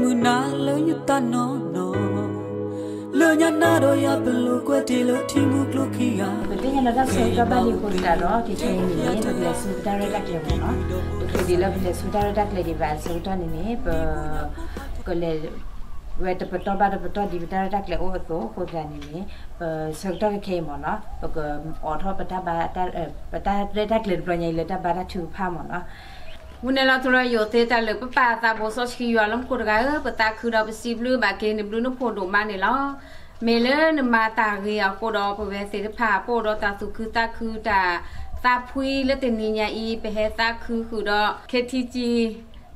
မုၢ်နၤလၢယတၢ်နီၢ်နီၢ်, လၢညါနၤဒီးယၤပလိာ်ကွဲတ့ၢ်လၢထံမူကျိခံဂၤ. ပသ့ၣ်ညါလၢတၢ်ဆၢကတီၢ်ဘၣ်လံအဃိသတးဒီး ခဲခဲအံၤန့ၣ် ပကလဲၤဆူတၢ်ရဲၣ်တၢ်ကျဲၤမ့ၢ်နီၤ. တချုးဒံးလၢပလဲၤဆူတၢ်ရဲၣ်တၢ်ကျဲၤဒံးဘၣ်အဆၢကတီၢ်န့ၣ်န့ၣ် ပ ကလဲၤဝဲတပတီၢ်ဘၣ်တပတီၢ်ဒ်ပတၢ်ရဲၣ်တၢ်ကျဲၤအိၣ်အသိးအဃိသတးန့ၣ်န့ၣ် ပဆၢကတီၢ်ခဲခဲအံၤမ့ၢ်နီၤ ပကအိးထီၣ်ပတၢ်ဘါ ပတၢ်ရဲၣ်တၢ်ကျဲၤတဘျီညါအံၤလၢတၢ်ဘါတၢ်ထုကဖၣ်မ့ၢ်နီၤ. ဝံၤန့ၣ်လီၤ သရၣ်ယိၤသ့တၢ်လၢပပၢ်သးဘိစီဆှံယွၤလၢမူခိၣ်တဂၤဧၢ, ပသးခုဒီးပစံးဘျုးဘၣ်က့ၤနဘျုးနဖှိၣ်ဒိၣ်မးန့ၣ်လီၤ. မ့ၢ်လၢနမၤတၢ်ဂ့ၤအဃိဒီး ပဝဲသ့ၣ်တဖၣ် ပအိၣ်ဒီးတၢ်သူၣ်ခုသးခုတၢ်သးဖှံလၢတနံၤညါအံၤ ပဟဲသးခုဃုာ်ဒီး ခ့ထံကံ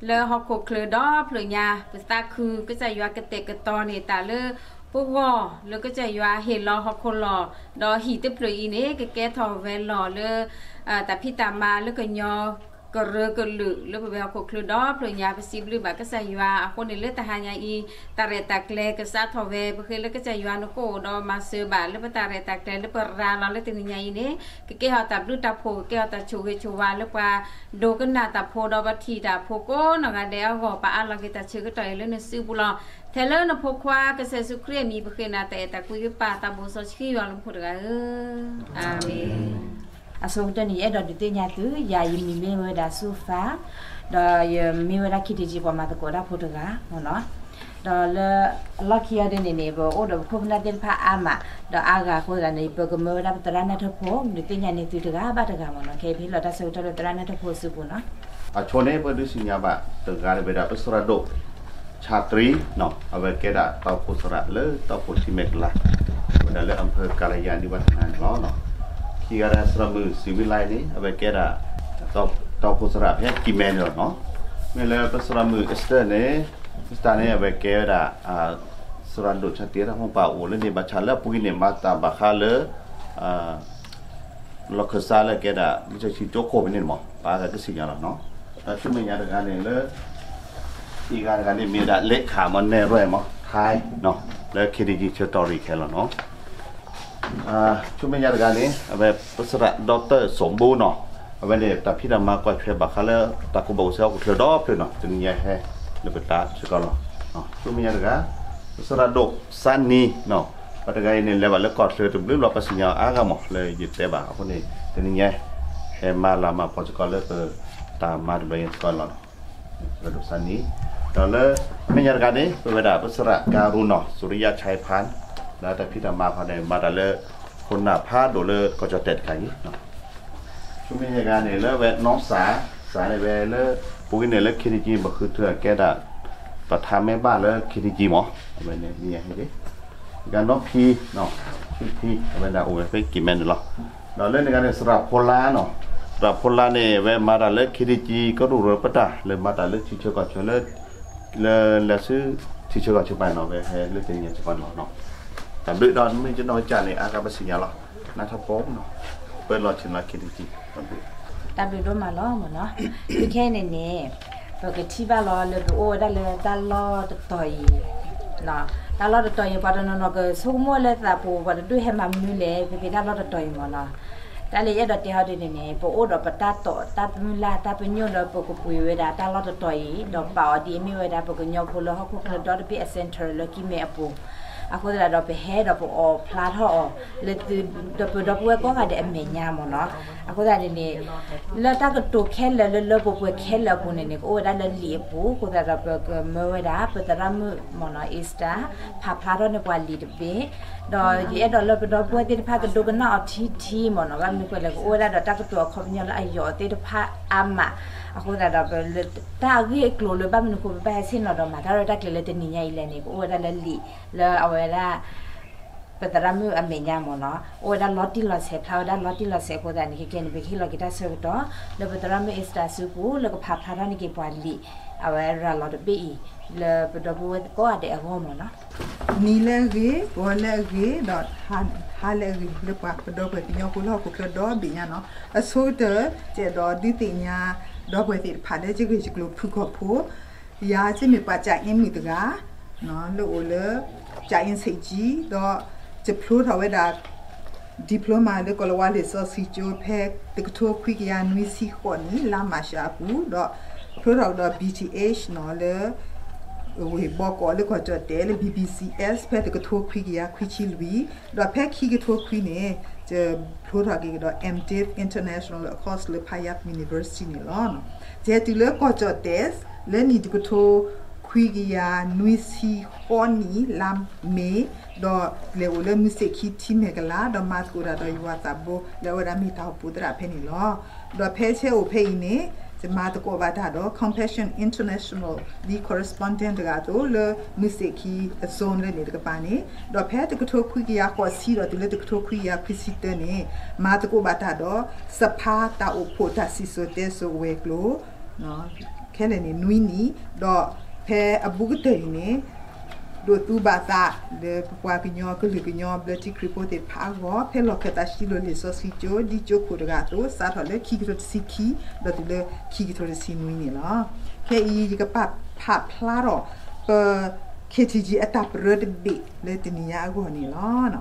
လၢဟီၣ်ခိၣ်ချၢဒီဖျၢၣ်ညါ ပသးခုကစၢ်ယွၤကတဲာ်ကတီၤန့ၢ်တၢ်လၢပဂီၢ် လၢကစၢ်ယွၤဟ့ၣ်လီၤဟီၣ်ခိၣ်လီၢ် ဒီးဟံၣ်တဖျၢၣ်အံၤန့ၣ် ကကဲထီၣ်ဝဲလီၢ်လၢ တၢ်ဖံးတၢ်မၤလၢကညီကရၢကလုာ်လၢပဝဲဟီၣ်ခိၣ်ချၢဒီဖျၢၣ်ညါ ပစံးဘျုးဘၣ်ကစၢ်ယွၤအဃိန့ၣ် လၢတဟါညါအံၤ တၢ်ရဲၣ်တၢ်ကျဲၤကစးထီၣ်ဝဲ ပဃ့လၢကစၢ်ယွၤနကိၣ်ဒီးမၤစၢၤဘၣ်လၢပတၢ်ရဲၣ်တၢ်ကျဲၤလၢပရၤလီၤလၢတနံၤညါအံၤန့ၣ် ကကဲထီၣ်တၢ်ဘျုးတၢ်ဖှိၣ် ကကဲထီၣ်တၢ်ဆိၣ်ဂ့ၤဆိၣ်ဝါလၢပှၤဒိကနၣ်တၢ်ဖိဒီးပထံၣ်တၢ်ဖိကိးနီၢ်ဂၤဒဲးအဂီၢ် ပအးလီၤက့ၤတၢ်ဆၢကတီၢ်အံၤလၢနစုပူၤလီၤ. ထဲလၢနဖိခွါကစၢ်ယ့ၣ်ၡူးခရံာ်အမံၤ ပဃ့နၤတၢ်အဲၣ်တၢ်ကွံ ပပၢ်သးဘိစီဆှံယွၤလၢမူခိၣ်တဂၤဧၢ, အၤမ့ၣ်. အဆိကတၢၢ်န့ၣ် ယအဲၣ်ဒိးဒုးသ့ၣ်ညါသု ယၤယမံၤမ့ၢ်ဝဲဒၣ်စူဖါ ဒီးယမ့ၢ်ဝဲဒၣ် ခ့ထံကံ ပှၤမၤသကိးတၢ်ဖိတဂၤမ့ၢ်နီၤ. ဒီးလၢအလီၢ်ခံအီၤဒ်န့ၣ်န့ၣ် ပအိၣ်ဒီးပခိၣ်ပနၢ်သ့ၣ်တဖၣ်အါမး ဒီးအါဂၤအဃိသတးန့ၣ် ပကမၢဝဲဒၣ်ပသရၣ်နၢ်ထၢၣ်ဖိ ဒုးသ့ၣ်ညါန့ၢ်သုတဂၤဘၣ်တဂၤမ့ၢ်နီၤ. ခဲအံၤပဟ့ၣ်လီၤတၢ်ဆၢကတီၢ်လၢသရၣ်နၢ်ထၢၣ်ဖိအစုပူၤနီၤ. အဆိန့ၣ် ပဒုးသ့ၣ်ညါဘၣ်တဂၤန့ၣ်ဝဲဒၣ် ပသရၣ်ဒိၣ် ဆၣ်တြံ နီၤ အဝဲကဲဒၣ်တီခိၣ်သရၣ်လၢတီခိၣ်ထံမဲာ်ကလါ ဝဲဒၣ်လၢအဖၢကၤလယါဒံးဘၣ်တနၤန့ၣ်လီၤ. ခံဂၤဒၣ်သရၣ်မုၣ်စံးဝံလါန့ၣ် အဝဲကဲဒၣ် တီခိၣ်သရၣ်ဖဲကံၢ်မဲန့ၣ်လီၤနီၤ. မ့ၢ်လၢပသရၣ်မုၣ်အ့စတၢၢ်န့ၣ် အ့စတၢၢ်န့ၣ် အဝဲကဲဝဲဒၣ် သရၣ်ဒိၣ်ဆၣ်တြံ တၢ်မိၢ်ပှၢ်အိၣ်လၢန့ၣ် ဘၣ်ဆၣ်လၢအပူၤကွံာ်န့ၣ် မၤတၢ်ဘၣ်ဃးလၢ လီၢ်ခၢၣ်စးလၢကဲဒၣ် မုၢ်ဆ့ၣ်ထံကၠိခိၣ်ဖဲန့ၣ်မး ပှၤကစံၣ်ညီၣ်လီၤနီၤ. ဒီးဆူမဲာ်ညါတဂၤန့ၣ်လၢ အံၤဂၤတဂၤန့ၣ်မ့ၢ်ဝဲဒၣ် လ့ခၣ်မး နဲၣ်ရွဲၣ်မး ထါနီၤ လၢ ခ့ထံကံ ဆၢတီၢ်ရံၣ်ခဲလီၤနီၤ. ဆူမဲာ်ညါတဂၤန့ၣ် အဝဲပသရၣ် ဒီးတၢၢ်စီၤဘိနီၤ အဝဲန့ၣ် တၢ်ဖံးတၢ်မၤကွၢ်ထွဲဘၣ်ဃးလၢ တၢ်ကူၣ်ဘၣ်ကူၣ်သ့ဟီၣ်ခိၣ်ချၢဒီဖျၢၣ်နီၤ တနံၤညါဟဲ လၢပတၢ်စ့ၢ်ကီးလီၤ. ဆူမဲာ်ညါတဂၤ ပသရၣ်ဒိၣ်စါနံၤနီၤ ပှၤတဂၤအံၤန့ၣ် လဲၤဘၣ်လၢကီၢ်ချၢတဘျုးလီၤ ပသ့ၣ်ညါအါဂၤမး လၢယတဲဘၣ်အဃိန့ၣ် တနံၤညါ ဟဲမၤလၤမၤကပီၤစ့ၢ်ကီးလၢပတၢ်မၤတဘျီညါစ့ၢ်ကီးလီၤ. သရၣ်ဒိၣ်စါနံၤ ဒီးလၢမဲာ်ညါတဂၤန့ၣ် ပဝဲဒၣ်ပသရၣ်ကၤရူနီၤ စူရံယါဆဲဖၢၣ် လၢတၢ်ဖံးတၢ်မၤခီန့ၣ် မၤတၢ်လၢ ခိၣ်နၢ်ဖးဒိၣ်လၢကီၢ်ကၠီၣ်တဲၣ်တခါအံၤ ဆူမဲာ်ညါတဂၤန့ၣ် လၢဝဲနီၢ်စၢ် စၢ်န့ၣ်ဝဲလၢ ပူၤကွံာ်န့ၣ်လၢ ခ့ထံကံ ပဃုထၢကဲဒၣ် ပထါမဲဘၣ်လၢ ခ့ထံကံ မး အဝဲန့ၣ် မ့ၢ်ယဟဲက့ၤ ဂၤနီၢ်ဖံ ဖံ အဝဲဒၣ်အိၣ်ဝဲဖဲကံၢ်မဲန့ၣ်လီၤ. ဒီးလၢန့ၣ်ဂၤန့ၣ် သရၣ်ဖိလါနီၤ သရၣ်ဖိလါန့ၣ် အဝဲမၤတၢ်လၢ ခ့ထံကံ ကရူၢ်ရၢပတၢ် လၢမၤတၢ်လၢထံဆၢကီၢ်ဆၢလၢ လၢလဲၤဆူ ထံဆၢကီၢ်ဆၢပၤနီၤ ဝဲဟဲလၢတနံၤညါစ့ၢ်ကီးန့ၣ်လီၤ. တၢ်ဘျုးဒီးမ့ၢ်ကနီၢ်ကစၢ်န့ၣ် အါဂၤပသ့ၣ်ညါလီၤ နၢ်ထၢၣ်ဖိနီၤ ပၢလီၤဆ့ၣ်နီၤ ခ့ထံကံ တၢ်ဘျုး တၢ်ဘျုးဒိၣ်မးလီၤမ့ၢ်နီၤ. ခဲအံၤန့ၣ်န့ၣ် ပကထံၣ်ဘၣ်လီၤလၢပအိၣ်ဝဲဒၣ်လၢတၢ်လီၢ်တတီၤအံၤ တၢ်လီၢ်တတီၤအံၤ ပှၤတနီၤနီၤကဆိကမိၣ်လၢသးပူၤ ပှၤတဒူၣ်ဟဲမၤမနုၤလဲၣ် ဖဲဖဲတၢ်လီၢ်တတီၤအံၤမ့ၢ်နီၤ. တၢ်လၢယအဲၣ်ဒိးတဲဟီဒ်န့ၣ်န့ၣ် ပအိၣ်ဒီးပတၢ်တိာ်တၢ်မုၢ်လၢ်တၢ်ပညိၣ်လၢပကပှ့ၤဝဲဒၣ်တၢ်လီၢ်တတီၤအံၤ ဒီးပာ်အီၤဒ်အမ့ၢ်ဝဲဒၣ်ပကညီဖိလၢဟီၣ်ခိၣ်ချၢဒီတဘ့ၣ်အ center လၢကံၢ်မဲအပူၤ အဃိသတးဒီးပဟဲဒီးပအီၣ်ဖျါထီၣ်အီၤ လၢသုဒီးပဒီပုၢ်ဝဲၢ်ကိးဂၤဒဲးအမဲာ်ညါမ့ၢ်နီၤ. အဃိသတးန့ၣ်န့ၣ် လၢတၢ်ကတိၤခဲလၢာ်လၢလၢပှဲၤပှဲၤခဲလၢာ်အပူၤန့ၣ်န့ၣ် ကအိၣ်ဝဲဒၣ်လၢလံာ်အပူၤ အဃိသတးဒီးပကမၢဝဲဒၣ် ပသရၣ်မုၣ်မ့ၢ်နီၤ Esther ဖးဖျါထီၣ်န့ၢ်ပှၤလံာ်တဘ့ၣ် ဒီးယအဲၣ်ဒိးလၢပဒီပုၢ်ဝဲၢ်သ့ၣ်တဖၣ်ကဒိကနၣ်အီၤထံထံမ့ၢ်နီၤ ဘၣ်မနုၤဃိလဲၣ် ကအိၣ်ဝဲဒၣ်ဒီးတၢ်ကတိၤအခီပညီလၢအယိာ်သ့ၣ်တဖၣ်အါမး အဃိသတးဒီး တၢ်အဂ့ၢ်အကျိၤလၢဘၣ်မနုၤဃိပဘၣ်ဟဲဆ့ၣ်နီၤဒီးမၤတၢ်ရဲၣ်တၢ်ကျဲၤလၢတနံၤညါအံၤလဲၣ်န့ၣ် ကအိၣ်ဝဲဒၣ်လၢလံာ် လၢအဝဲဒၣ် ပသရၣ်မုၣ်အမဲာ်ညါမ့ၢ်နီၤ အိၣ်ဝဲဒၣ်လီၤတံၢ်လီၤဆဲး ဖျါဝဲဒၣ်လီၤတံၢ်လီၤဆဲးအဃိသတးန့ၣ် ခဲကဲန့ၣ် ပကဟ့ၣ်လီၤက့ၤတၢ်ဆၢကတီၢ် လၢပသရၣ်မုၣ် Esther စုပူၤ လၢကဖးဖျါထီၣ်န့ၢ်က့ၤပှၤလံာ် အဝဲရၤလီၤတဘ့ၣ်အံၤ လၢပဒီပုၢ်ဝဲၢ်ကိးဂၤဒဲးအဂီၢ်မ့ၢ်နီၤ. နံၤလၢအဂ့ၤ, ဂီၤလၢအဂ့ၤ, ဒီးဟါလၢအဂ့ၤ လၢပှၤပဒီပုၢ်ဝဲၢ်ကညီဖိလၢဟီၣ်ခိၣ်ချၢဒီဘ့ၣ်ညါနီၤ. အဆိကတၢၢ် ယအဲၣ်ဒိးဒုးသ့ၣ်ညါ ဒီပုၢ်ဝဲၢ်သ့ၣ်တဖၣ်လၢယဂ့ၢ်ယကျိၤဖုၣ်ကိာ်ဖိ ယၤစ့ၢ်မ့ၢ်ပှၤကၠၤအ့မုၣ်တဂၤ လၢအိၣ်လၢ ကၠၤအ့ဆံးကၠံ ဒီးယဖျိထီၣ်ဝဲဒၣ် diploma လၢကီၢ်လၤဝါလံာ်စီဆှံကၠိ ဖဲတကထိခွံကယၤနွံဆံဃိးနံၣ် လါမၢ်ၡးအပူၤ ဒီးဖျိထီၣ်ကဒီး B Th နီၤ လၢ ဝ့ၢ်ဘီကီးလၢကီၢ်ကၠီၣ်တဲာ်လၢ ဘံၣ်ဘံၣ်စံၣ်အဲး ဖဲတကထိခွံကယၤခွံဆံလွံၢ်, ဒီးဖဲခံကထိခွံန့ၣ် ယဖျိထီၣ်က့ၤကဒီး MDiv International အcourseလၢ Payap University န့ၣ်လီၤ. ယဟဲတုၤလၢကီၢ်ကၠီၣ်တဲာ် လၢနံၣ်တကထိခွံကယၤနွံဆံဃိးနံၣ် လါမ့ၤ, ဒီးလဲၤအိၣ်လၢမုၢ်ဆ့ၣ်ခံထံမဲာ်ကလၤ ဒီးမၤသကိးတၢ်ဒီးယွၤသးဘိ လၢအဝဲဒၣ်မ့ၢ်တၢ်အိၣ်ဖှိၣ်သရၣ်ဖဲန့ၣ်လီၤ. ဒီးဖဲဆဲအိၣ်ဖဲအံၤန့ၣ် ယမၤသကိးဘၣ်တၢ်ဒီး Compassion International ဒ် correspondent တဂၤအသိး လၢမုၢ်ဆ့ၣ်ခံအ zone လၢန့ၣ်တကပၤန့ၣ်, ဒီးဖဲတကထိခွံကယၤဃိးဆံဒီးတုၤလၢတကထိခွံကယၤခွံဆံတၢန့ၣ် မၤသကိးဘၣ်တၢ်ဒီး စဖါတၢ်အိၣ်ဖှိၣ်တၢ်စံၣ်စိၤတဲစိၤဝဲၤကျိၤ ခဲလၢာ်န့ၣ်နွံနံၣ်, ဒီးဖဲအဘူးကတၢၢ်အံၤန့ၣ် ဒိးသူဘၣ်သးလၢပပှၤကညီကလုာ်ကညီ ဘျၢထံခရံာ်ဖိသ့ၣ်တဖၣ်အဂီၢ် ဖဲလီၢ်ခၢၣ်သးစံလိၣ်လံာ်စီဆှံကၠိ ဒ်ကၠိခိၣ်တဂၤအသိး စးထီၣ်လၢခံကထိတဆံခံ ဒီးတုၤလၢခံကထိတဆံနွံန့ၣ်လီၤ. ခဲအံၤ ယကပာ်ဖးဖျါထီၣ် ပ K T G အတၢ်ပရၢတဘ့ၣ်လၢတနံၤညါအဂီၢ်န့ၣ်လီၤ.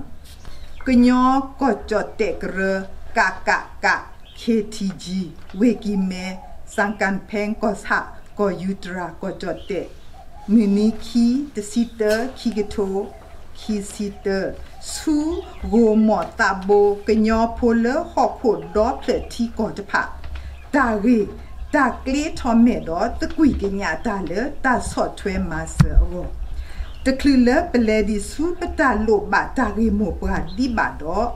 ကညီကီၢ်ကၠီၣ်တဲာ်ကရၢ ကကက K T G ဝ့ၢ်ကံၢ်မဲ စၣ်ကၣ်ဖဲကီၢ်ဆၣ် ကီၢ်ယူတရၤ ကီၢ်ကၠီၣ်တဲာ် မုၢ်နံၤခံ တဆံတၢ ခံကထိ ခံဆံတၢ ဆူဂိၢ်မီၣ်သးဘိ ကညီဖိလၢဟီၣ်ခိၣ်ဒီဖျၢၣ်ထံကီၢ်တဖၣ် တၢ်ဂ့ၢ် တၢ်ကျ့ထီၣ်မဲာ်ဒီး သကွံၢ်ကညးတၢ်လၢတၢ်ဆီၣ်ထွဲမၤစၢၤအဂီၢ် တချုးလၢပလဲၤဒံးဆူပတၢ်လိၣ်ဘၣ်တၢ်ဂ့ၢ်မိၢ်ပှၢ်ဒံးဘၣ်ဒီး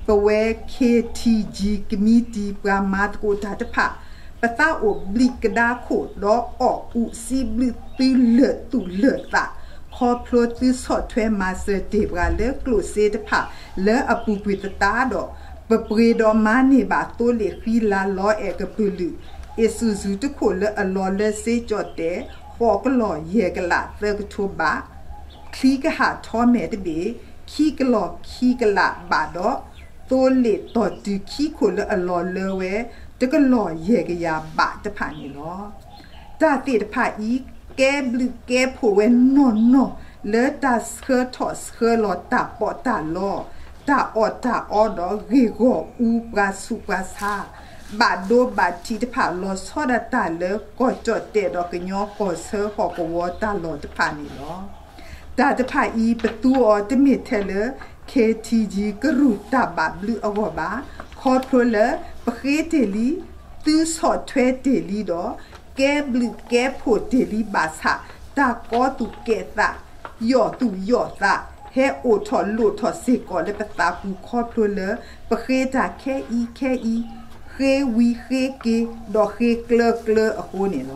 ပဝဲ K T G ကမံးတံာ် ပှၤမၤသကိးတၢ်တဖၣ် ပသးအိၣ်ဘျံးကဒါခိၣ် ဒီးအီၣ်အူးစံးဘျုးသုလၢာ်သူၣ်လၢာ်သး ခီဖျိသုဆီၣ်ထွဲမၤစၢၤတ့ၢ်ပှၤလၢကျိၣ်စ့တဖၣ် လၢအပူၤကွံာ်သတးဒီး ပပှ့ၤဒီးမၤန့ၢ်ဘၣ်သိလ့ၣ်ဃံလၤလီၤအဲၣ်ကပုာ်လုာ် အ့ၣ်စူၣ်စူၣ်တခိၣ်လၢအလီၤလၢစ့ကၠီၣ်တဲၣ် ဃိးကလီၢ်ယဲၢ်ကလးသၢကထိဘး ချံကဟၣ်ထီမဲာ်တဘ့ၣ် ခံကလီၢ်ခံကလးဘးဒီး သိလ့ၣ်တီၢ်တုၤခံခိၣ်လၢအလီၤလၢဝဲ တကလီၢ်ယဲၢ်ကယၤဘးတဖၣ်န့ၣ်လီၤ. တၢ်သ့ၣ်တဖၣ်အံၤ ကဲဘျုးကဲဖှိၣ်ဝဲနီၢ်နီၢ် လၢတၢ်ဆှၢထီၣ်ဆှၢလီၤတၢ်ပီးတၢ်လီ တၢ်အီၣ်တၢ်အီဒီးဂ့ၢ်ဂီၢ်အူပှၤဆူးပှၤဆါ ဘၣ်ဒိဘၣ်ထံးတဖၣ် လီၤဆီဒၣ်တၢ်လၢကီၢ်ကၠီၣ်တဲၣ်ဒီးကညီကီၢ်ဆၢဟီၣ်ကဝီၤတၢ်လီၢ်တဖၣ်န့ၣ်လီၤ. တၢ်တဖၣ်အံၤ ပသူအီၤတမ့ၢ်ထဲလၢ K T G ကရူၢ်တၢ်ဘၣ်ဘျုးအဂီၢ်ဘၣ်. ခီဖျိလၢ ပဃ့တ့ၢ်လံ, သုဆီၣ်ထွဲတ့ၢ်လံဒီး ကဲဘျုးကဲဖှိၣ်တ့ၢ်လံဘၣ်ဆၣ် တၢ်ကီသူၣ်ကဲးသး ယီၢ်သူၣ်ယီၢ်သး ဟဲအိၣ်ထီၣ်လိၣ်ထီၣ်စ့ၢ်ကီးလၢပသးပူၤခီဖျိလၢ ပဃ့တၢ်ခဲအံၤခဲအံၤ, ဃ့ဝံၤဃ့က့ၤ, ဒီးဃ့ကျၢၤကျၢၤအဃိန့ၣ်လီၤ.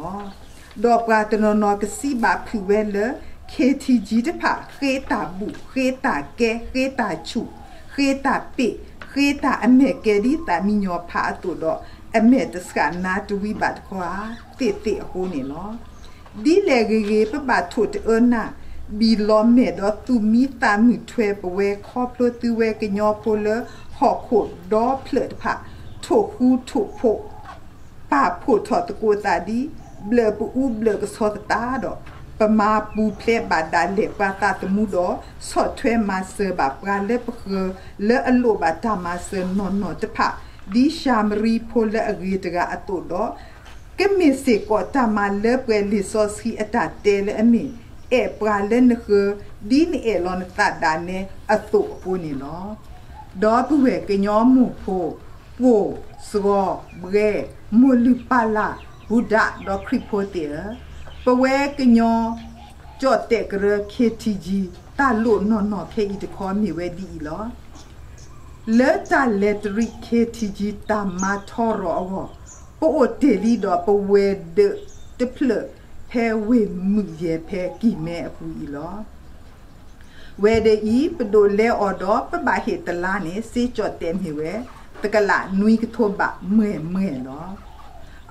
ဒီးပှၤတနီၤနီၤကစံးဘၣ်ဖုးဝဲလၢ K T G တဖၣ် ဃ့တၢ်ဘူၣ်, ဃ့တၢ်ကဲ, ဃ့တၢ်ဆူၣ်, ဃ့တၢ်ပ့ၢ်, ဃ့တၢ်အမဲာ်ကဲဒ်သးမံညီၤဖးအသိးဒီး အမဲာ်တဆှးနါတဝံဘၣ်တခီဧါ, သ့ၣ်သ့ၣ်အဃိန့ၣ်လီၤ. ဒ်လဲၣ်ဂ့ၤဂ့ၤ ပဘၣ်ထိၣ်တအၢနၢ်, ဘံၣ်လီၤမဲာ်ဒီးသူၣ်မံသးမုာ်ထွဲပဝဲခီဖျိသုဝဲကညီဖိလၢဟီၣ်ခိၣ်ဒီဖျၢၣ်တဖၣ် ထိၣ်ဃူထိၣ်ဖိး ပာ်ဖှိၣ်ထီၣ်သကိးသးဒ် ဘျၢၣ်ပအူဘျၢၣ်ကဆီသတးဒီး ပမၤပူၤဖျဲးဘၣ်ဒၣ်လဲာ်ပှၤသးသမူဒီး ဆီၣ်ထွဲမၤစၢၤဘၣ်ပှၤလၢပဃၢၤ လၢအလိၣ်ဘၣ်တၢ်မၤစၢၤနီၢ်နီၢ်တဖၣ် ဒ်ၡၤမရံဖိလၢအဂ့ၤတဂၤအသိးဒီး ကမ့ၢ်စ့ၢ်ကီးတၢ်မၤလၢပှဲၤလံာ်စီဆှံအတၢ်တဲလၢအမ့ၢ် အဲၣ်ပှၤလၢနဃၢၤ ဒ်နအဲၣ်လီၤနသးဒၣ်နဲအသိးအဃိန့ၣ်လီၤ. ဒီပုၢ်ဝဲၢ်ကညီမိၢ်ဖိ ပိၢ်စှီၤဘှဲၣ် မိၢ်လုၢ်ပၢ်လၢ် ဘူၣ်ဒးဒီးခရံာ်ဖိသ့ၣ်ဧၢ, ပဝဲကညီကၠီၣ်တဲၣ်ကရၢ K T G တၢ်လိၣ်နီၢ်နီၢ်ခဲအံၤတခီမ့ၢ်ဝဲဒ်အံၤလီၤ. လၢတၢ်လဲၤတရံး K T G တၢ်မၤထီရီၤအဂီၢ် ပအိၣ်တ့ၢ်လံဒီးပဝဲၤဒၢးတဖျၢၣ်ဖဲဝ့ၢ်မုၣ်ယဲၢ်ဖဲကံၢ်မဲအပူၤအံၤလီၤ. ဝဲၤဒၢးအံၤ ပဒိးလဲအီၤဒီးပဘၣ်ဟ့ၣ်တလါန့ၣ် စ့ကၠီၣ်တဲၣ်မ့ၢ်ဝဲ တကလးနွံကထိဘး မှဲၣ်မှဲၣ်လီၤ.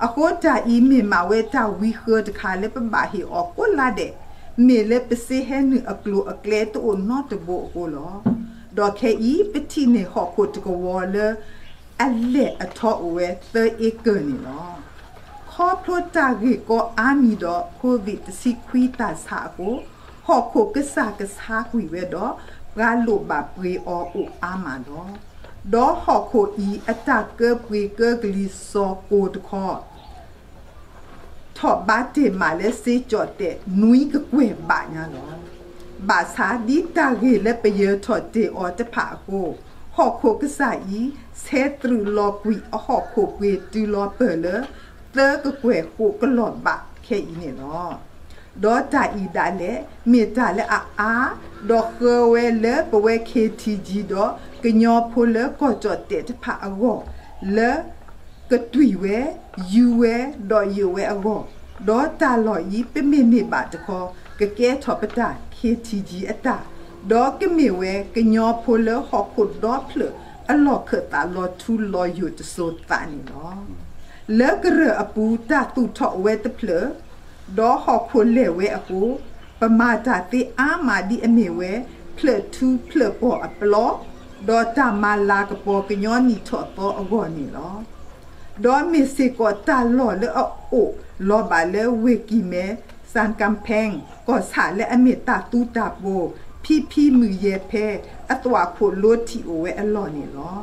အဃိတၢ်အံၤမ့ၢ်မးဝဲတၢ်ဝံဃၢတခါလၢပဘၣ်ဟ့ၣ်အီၤကိးလါဒဲး, မ့ၢ်လၢပစ့ဟဲနုာ်အကျိၤအကျဲတအိၣ်နီတဘိအဃိလီၤ. ဒီးခဲအံၤ ပထံၣ်န့ၢ်ဟီၣ်ခိၣ်တကဝီၤလၢ အလဲၢ်အထီအိၣ်ဝဲသၢအ့ကၢၢ်န့ၣ်လီၤ. ခီဖျိတၢ်ဂ့ၢ်ကီအါမံၤဒီး Covid တဆံခွံတၢ်ဆါအဃိ, ဟီၣ်ခိၣ်ကစၢ်ကဆါကွံာ်ဝဲဒီး ပှၤလိၣ်ဘၣ်ပှ့ၤအီၤအိၣ်အါမးလီၤ. ဒီးဟီၣ်ခိၣ်အံၤအတၢ်ကၢပှ့ၤကၢကလံၤစီၤကိၤတခီ ထီၣ်ဘါတ့ၢ်မးလၢစ့ကၠီၣ်တဲၣ်နွံကကွဲၢ်ဘးညါလီၤ. ဘၣ်ဆၣ်ဒ်တၢ်ဂ့ၢ်လၢပယၢၤထီၣ်တ့ၢ်အီၤတဖၣ်အဃိ, ဟီၣ်ခိၣ်ကစၢ်အံၤ ဆဲးတြူာ်လီၤကွံာ်အဟီၣ်ခိၣ်ပှ့ၤတုၤလီၤပၢၢ်လၢ သၢကကွဲၢ်ဃိးကလီၢ်ဘးခဲအံၤန့ၣ်လီၤ. ဒီးတၢ်အံၤဒၣ်လဲာ် မ့ၢ်တၢ်လၢအအါ, ဒီးဃၢဝဲလၢပဝဲ ခ့ထံကံ ဒီးကညီဖိလၢကီၢ်ကၠီၣ်တဲၣ်တဖၣ်အဂီၢ်, လၢ ကတွံၢ်ဝဲ, ယူၤဝဲ, ဒီးယိာ်ဝဲအဂီၢ်, ဒီးတၢ်လီၢ်အံၤ ပမ့ၢ်န့ၢ်ဘၣ်တခီ, ကကဲထီၣ်ပတၢ် ခ့ထံကံ အတၢ်, ဒီးကမ့ၢ်ဝဲကညီဖိလၢဟီၣ်ခိၣ်ဒီဖျၢၣ်အလီၢ်ခၢၣ်သးလီၤထူလီၤယိာ်တစိၤသးန့ၣ်လီၤ. လၢကရၢၢ်အပူၤတၢ်သူၣ်ထီၣ်ဝဲတဖျၢၣ်, ဒီးဟီၣ်ခိၣ်လဲၢ်ဝဲအဃိ, ပမၤတၢ်သ့အါမးဒ်အမ့ၢ်ဝဲ ဖျၢၣ်ထူဖျၢၣ်ပီၢ်အပျီ, ဒီးတၢ်မၤလၤကပီၤကညီနံၣ်ထီၣ်သီအဂီၢ်န့ၣ်လီၤ. ဒီးမ့ၢ်စ့ၢ်ကီးတၢ်လီၢ်လၢအအိၣ်လီၤဘၣ်လၢဝ့ၢ်ကံၢ်မဲ စၣ်ကၣ်ဖဲၣ် ကီၢ်ဆၣ်လၢအမ့ၢ်တၢ်သူတၢ်ပိၤ ဖံဖံမုၣ်ယဲၢ်ဖဲ အသွၣ်ခိၣ်လိထံးအိၣ်ဝဲအလီၢ်န့ၣ်လီၤ.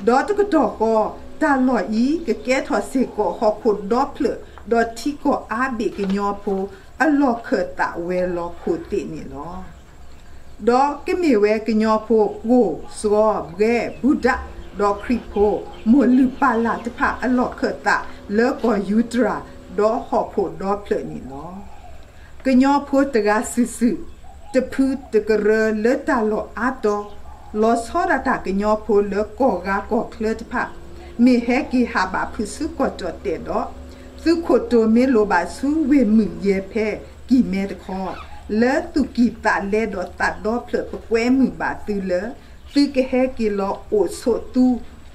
ဒီးတကတီၢ်ဃီ, တၢ်လီၢ်အံၤကကဲထီၣ်စ့ၢ်ကီးဟီၣ်ခိၣ်ဒီဖျၢၣ် ဒီးထံကီၢ်အါဘ့ၣ်ကညီဖိ အလီၢ်ခၢၣ်သးဝဲၤလီၢ်ခိၣ်သ့ၣ်န့ၣ်လီၤ. ဒီးကမ့ၢ်ဝဲကညီဖိ ကိၢ်, စှီၤ, ဘှဲ, ဘူဒး, ဒီးခရံာ်ဖိ မိၢ်လုၢ်ပၢ်လၢ်တဖၣ်အလီၢ်ခၢၣ်သးလၢကီၢ်ယူတြၤ ဒီးဟီၣ်ခိၣ်ဒီဖျၢၣ်န့ၣ်လီၤ. ကညီဖိတဂၤစုာ်စုာ် တဖုတကရၢလၢတၢ်လီၢ်အါတီၤ, လီၤဆီဒၣ်တၢ်ကညီဖိလၢကီၢ်ဂၤကီၢ်ချၢတဖၣ် မ့ၢ်ဟဲက့ၤဟးဘၣ်ဖုးဆူကီၢ်ကၠီၣ်တဲၣ်ဒီး သုးခိၣ်တိၤမ့ၢ်လိၣ်ဘၣ်ဆူဝ့ၢ်မုၣ်ယဲၢ်ဖဲကံၢ်မဲတခီ, လၢသူၣ်ကံၢ်သးလဲဒီးသးဒီဖျၢၣ်ပကွဲမုာ်ဘၣ်သုလၢ သုကဟဲက့ၤလီၤအိၣ်ဆိးသူ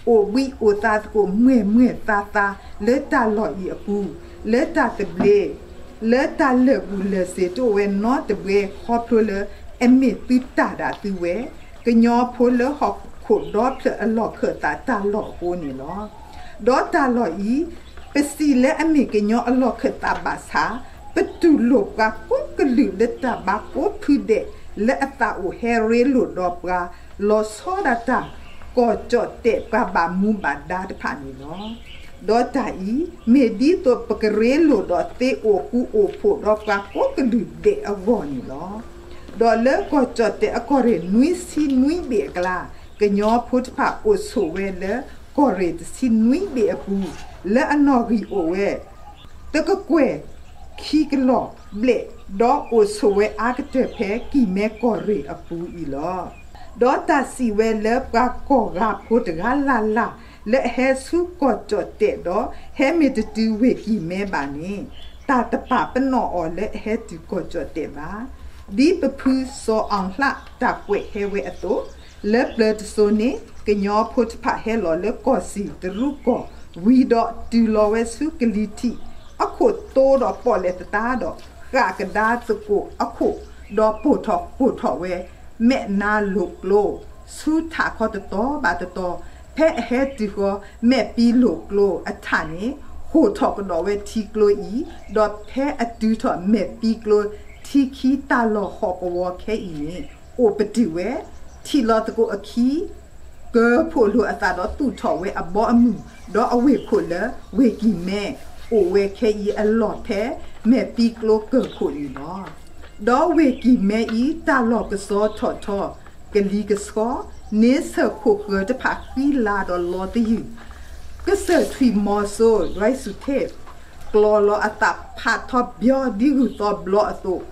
အိၣ်ဘှံးအိၣ်သါသကိးမုာ်မုာ်သါသါလၢတၢ်လီၢ်အံၤအပူၤ, လၢတၢ်သဘျ့ လၢတၢ်လၢာ်ဘူၣ်လၢာ်စ့ၤတအိၣ်ဝဲနီတဘှဲ ခီဖျိလၢအမ့ၢ်သုတၢ်ဒၣ်သုဝဲ ကညီဖိလၢဟီၣ်ခိၣ်ဒီဖျၢၣ်အလီၢ်ခၢၣ်သးတၢ်လီၢ်အဃိန့ၣ်လီၤ. ဒီးတၢ်လီၢ်အံၤ ပစံးလၢအမ့ၢ်ကညီအလီၢ်ခၢၣ်သးဘၣ်ဆၣ်, ပတူၢ်လိာ်ပှၤကိးကလုာ်လၢတၢ်ဘါကိးဖုဒဲး လၢအသးအိၣ်ဟဲရ့လိာ်ဒီးပှၤ လီၤဆီဒၣ်တၢ် ကီၢ်ကၠီၣ်တဲၣ်ပှၤဘၣ်မူဘၣ်ဒါတဖၣ်န့ၣ်လီၤ. ဒီးတၢ်အံၤ မ့ၢ်ဒ်သိးပကရ့လိာ်ဒီးသ့အိၣ်ဃူအိၣ်ဖိးဒီးပှၤကိးကလုာ်ဒဲးအဂီၢ်န့ၣ်လီၤ. ဒီးလၢကီၢ်ကၠီၣ်တဲၣ်အကီၢ်ရ့ၣ်နွံဆံနွံဘ့ၣ်အကျါ, ကညီဖိတဖၣ်အိၣ်ဆိးဝဲလၢကီၢ်ရ့ၣ်တဆံနွံဘ့ၣ်အပူၤ, လၢအနီၣ်ဂံၢ်အိၣ်ဝဲ တကကွဲၢ်ခံကလီၢ်ဘျဲၣ်, ဒီးအိၣ်ဆိးဝဲအါကတၢၢ်ဖဲကံၢ်မဲကီၢ်ရ့ၣ်အပူၤအံၤလီၤ. ဒီးတၢ်စံးဝဲလၢပှၤကီၢ်ဂၤဖိတဂၤလၢ်လၢ် လၢအဟဲဆူကီၢ်ကၠီၣ်တဲၣ်ဒီး ဟဲမ့ၢ်တတုၤဝ့ၢ်ကံၢ်မဲဘၣ်န့ၣ်, တၢ်တပာ်ပနီၣ်အီၤလၢအဟဲတုၤကီၢ်ကၠီၣ်တဲၣ်ဘၣ်. ဒ်ပဖုစီၤအီၣ်ဟျၣ်တၢ်ကွဲးဟဲဝဲအသိး, လၢပျၢၤတစိၤန့ၣ် ကညီဖိတဖၣ်ဟဲလီၤလၢကီၢ်စံၣ်တရူးကီၢ် ဝံၤဒီးတုၤလီၤဝဲဆူကလံၤထံး အခိၣ်တိဒီးပီၣ်လဲၣ်သတးဒီး ဃၣ်ကဒါသကိးအခိၣ်, ဒီးပိာ်ထီၣ်ဃိာ်ထီၣ်ဝဲ မဲာ်နါလိာ်ကျိ ဆူထးခီတတီၤဘၣ်တတီၤ, ဖဲအဟဲတုၤဃီ မဲာ်ပံၤလိာ်ကျိအထးန့ၣ် ဃိာ်ထီၣ်ကဒီးဝဲထံကျိအံၤ, ဒီးဖဲအတုၤထီၣ်မဲာ်ပံၤကျိ ထံခံတၢ်လီၢ်ဟီၣ်ကဝီၤခဲအံၤန့ၣ် အိၣ်ပတုာ်ဝဲ, ထံၣ်လီၤသကိးအခံ ကၢၤဖှိၣ်လိာ်အသးဒီးသူၣ်ထီၣ်ဝဲအဘီအမုၢ်, ဒီးအဝ့ၢ်ခိၣ်လၢဝ့ၢ်ကံၢ်မဲ အိၣ်ဝဲခဲအံၤအလီၢ်ဖဲ မဲာ်ပံၤကျိကၢၤခိၣ်န့ၣ်လီၤ. ဒီးဝ့ၢ်ကံၢ်မဲအံၤတၢ်လီၢ်ကစီၤထီၣ်ထီ ကလံၤကဆှီ, န့ဆၢၣ်ခိၣ်ဃၢၤတဖၣ်ဃံလၤဒီးလီၤသယုၢ်, ကစၢၢ်ထွံၣ်မီၤစိ ဒွဲၣ်စူၣ်ထဲၣ် ကျီၤလီၤအသးဖးထီဘျီဒ်ဂုၢ်သီဘျီအသိး,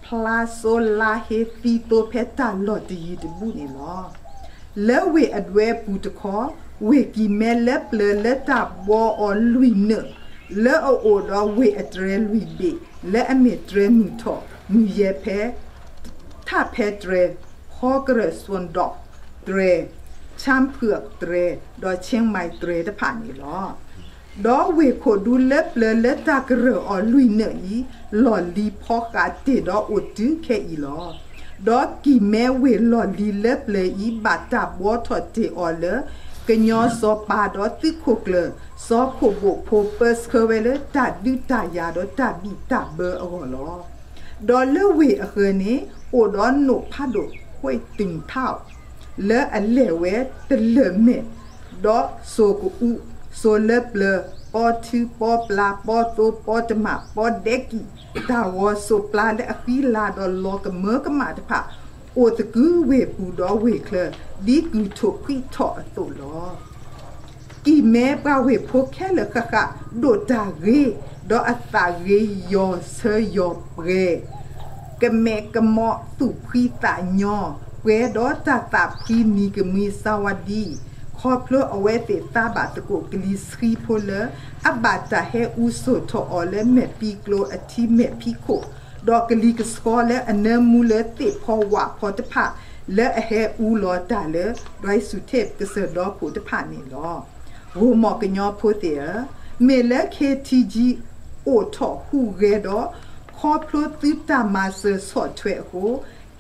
ဖျါစိလါဟ့သံသိဖဲတၢ်လီၢ်တယံၤတဘူၣ်န့ၣ်လီၤ. လၢဝ့ၢ်အဒွဲပူၤတခီ, ဝ့ၢ်ကံၢ်မဲလၢပျၢၤလၢတၢ်ဘှီအီၤလွံၢ်နၢၣ်, လၢအအိၣ်ဒီးဝ့ၢ်အတြဲၤလွံၢ်ဘ့ၣ်, လၢအမ့ၢ်တြဲၤမုၢ်ထီၣ်, မုၢ်ယဲၢ်ဖဲ, ထးဖဲတြဲၤ, ဟီကရၢၢ်စွၣ်ဒီးတြဲၤ, ဆၣ်ဖုၣ်တြဲၤ, ဒီးဆ့မၤတြဲၤတဖၣ်န့ၣ်လီၤ. ဒီးဝ့ၢ်ခိၣ်ဒူလၢပျၢၤလၢတၢ်ကရၢၢ်အီၤလွံၢ်နၢၣ်အံၤ, လီၢ်လံၤဖီဃးတ့ၢ်ဒီးအိၣ်တုၤခဲအံၤလီၤ. ဒီးကံၢ်မဲဝ့ၢ်လီၢ်လံၤလၢပျၢၤအံၤ ဘၣ်တၢ်ဘှီထီၣ်တ့ၢ်အီၤလၢ ကညီစီၤပၤဒီးသုးခိၣ်ကျၢၢ် စီၤခိၣ်ဘိၣ်ဖိ ပၢဆှၢဝဲလၢတၢ်ဒုးတၢ်ယၤဒီးတၢ်ဘံၣ်တၢ်ဘၢအဂီၢ်လီၤ. ဒီးလၢဝ့ၢ်အဃၢၤန့ၣ် အိၣ်ဒီးနိၣ်ဖးဒိၣ် ခွဲးတုၢ်ထီၣ် လၢအလဲၢ်ဝဲတလၢာ်မဲာ်, ဒီးစိၤကအူ, စိၤလၢပျၢၤ ပီထူပီပျါ ပီသိပီတမး ပီဒဲကံၣ် တၢ်ဂီၤစိးပျါလၢအဃံလၤဒီးလီၤကမၢကမၣ်တဖၣ် အိၣ်သကုၤဝ့ၢ်ပူၤဒီးဝ့ၢ်ချၢ ဒ်ကုၢ်ထိၣ်ဖှံထီၣ်အသိးလီၤ. ကံၢ်မဲပှၤဝ့ၢ်ဖိခဲလၢာ်ဃၣ်ဃၣ် ဒိၣ်တၢ်ဂ့ၤ ဒီးအသးဂ့ၤယီၤဆၢယီၤပှဲၤ ကမဲာ်ကမီၤသူၣ်ဖှံသးညီ ပှဲၤဒီးတၢ်သးဖှံမံၤကမှံစါဝါဒံ ခီဖျိအဝဲသ့ၣ်သးဘၣ်သကိးကလံၤဆှံဖိလၢ အဘၣ်တၢ်ဟဲအူစိာ်ထီၣ်အီၤလၢမဲာ်ပံၤကျိၤအထံမဲာ်ဖံးခိၣ် ဒီးကလံၤကဆှီလၢအနၢမူလၢသ့ၣ်ဖီဝၣ်ဖီတဖၣ် လၢအဟဲအူလီၤတၢ်လၢ ဒွဲၣ်စူၤထ့ၣ်ကစၢၢ်ဒီခိၣ်တဖၣ်န့ၣ်လီၤ. ဂိၢ်မီၣ်ကညီဖိသ့ၣ်ဧၢ, မ့ၢ်လၢ ခ့ထံကံ အိၣ်ထီၣ်ဟူးဂဲၤဒီး ခီဖျိသုတၢ်မၤစၢၤဆီၣ်ထွဲအဃိ,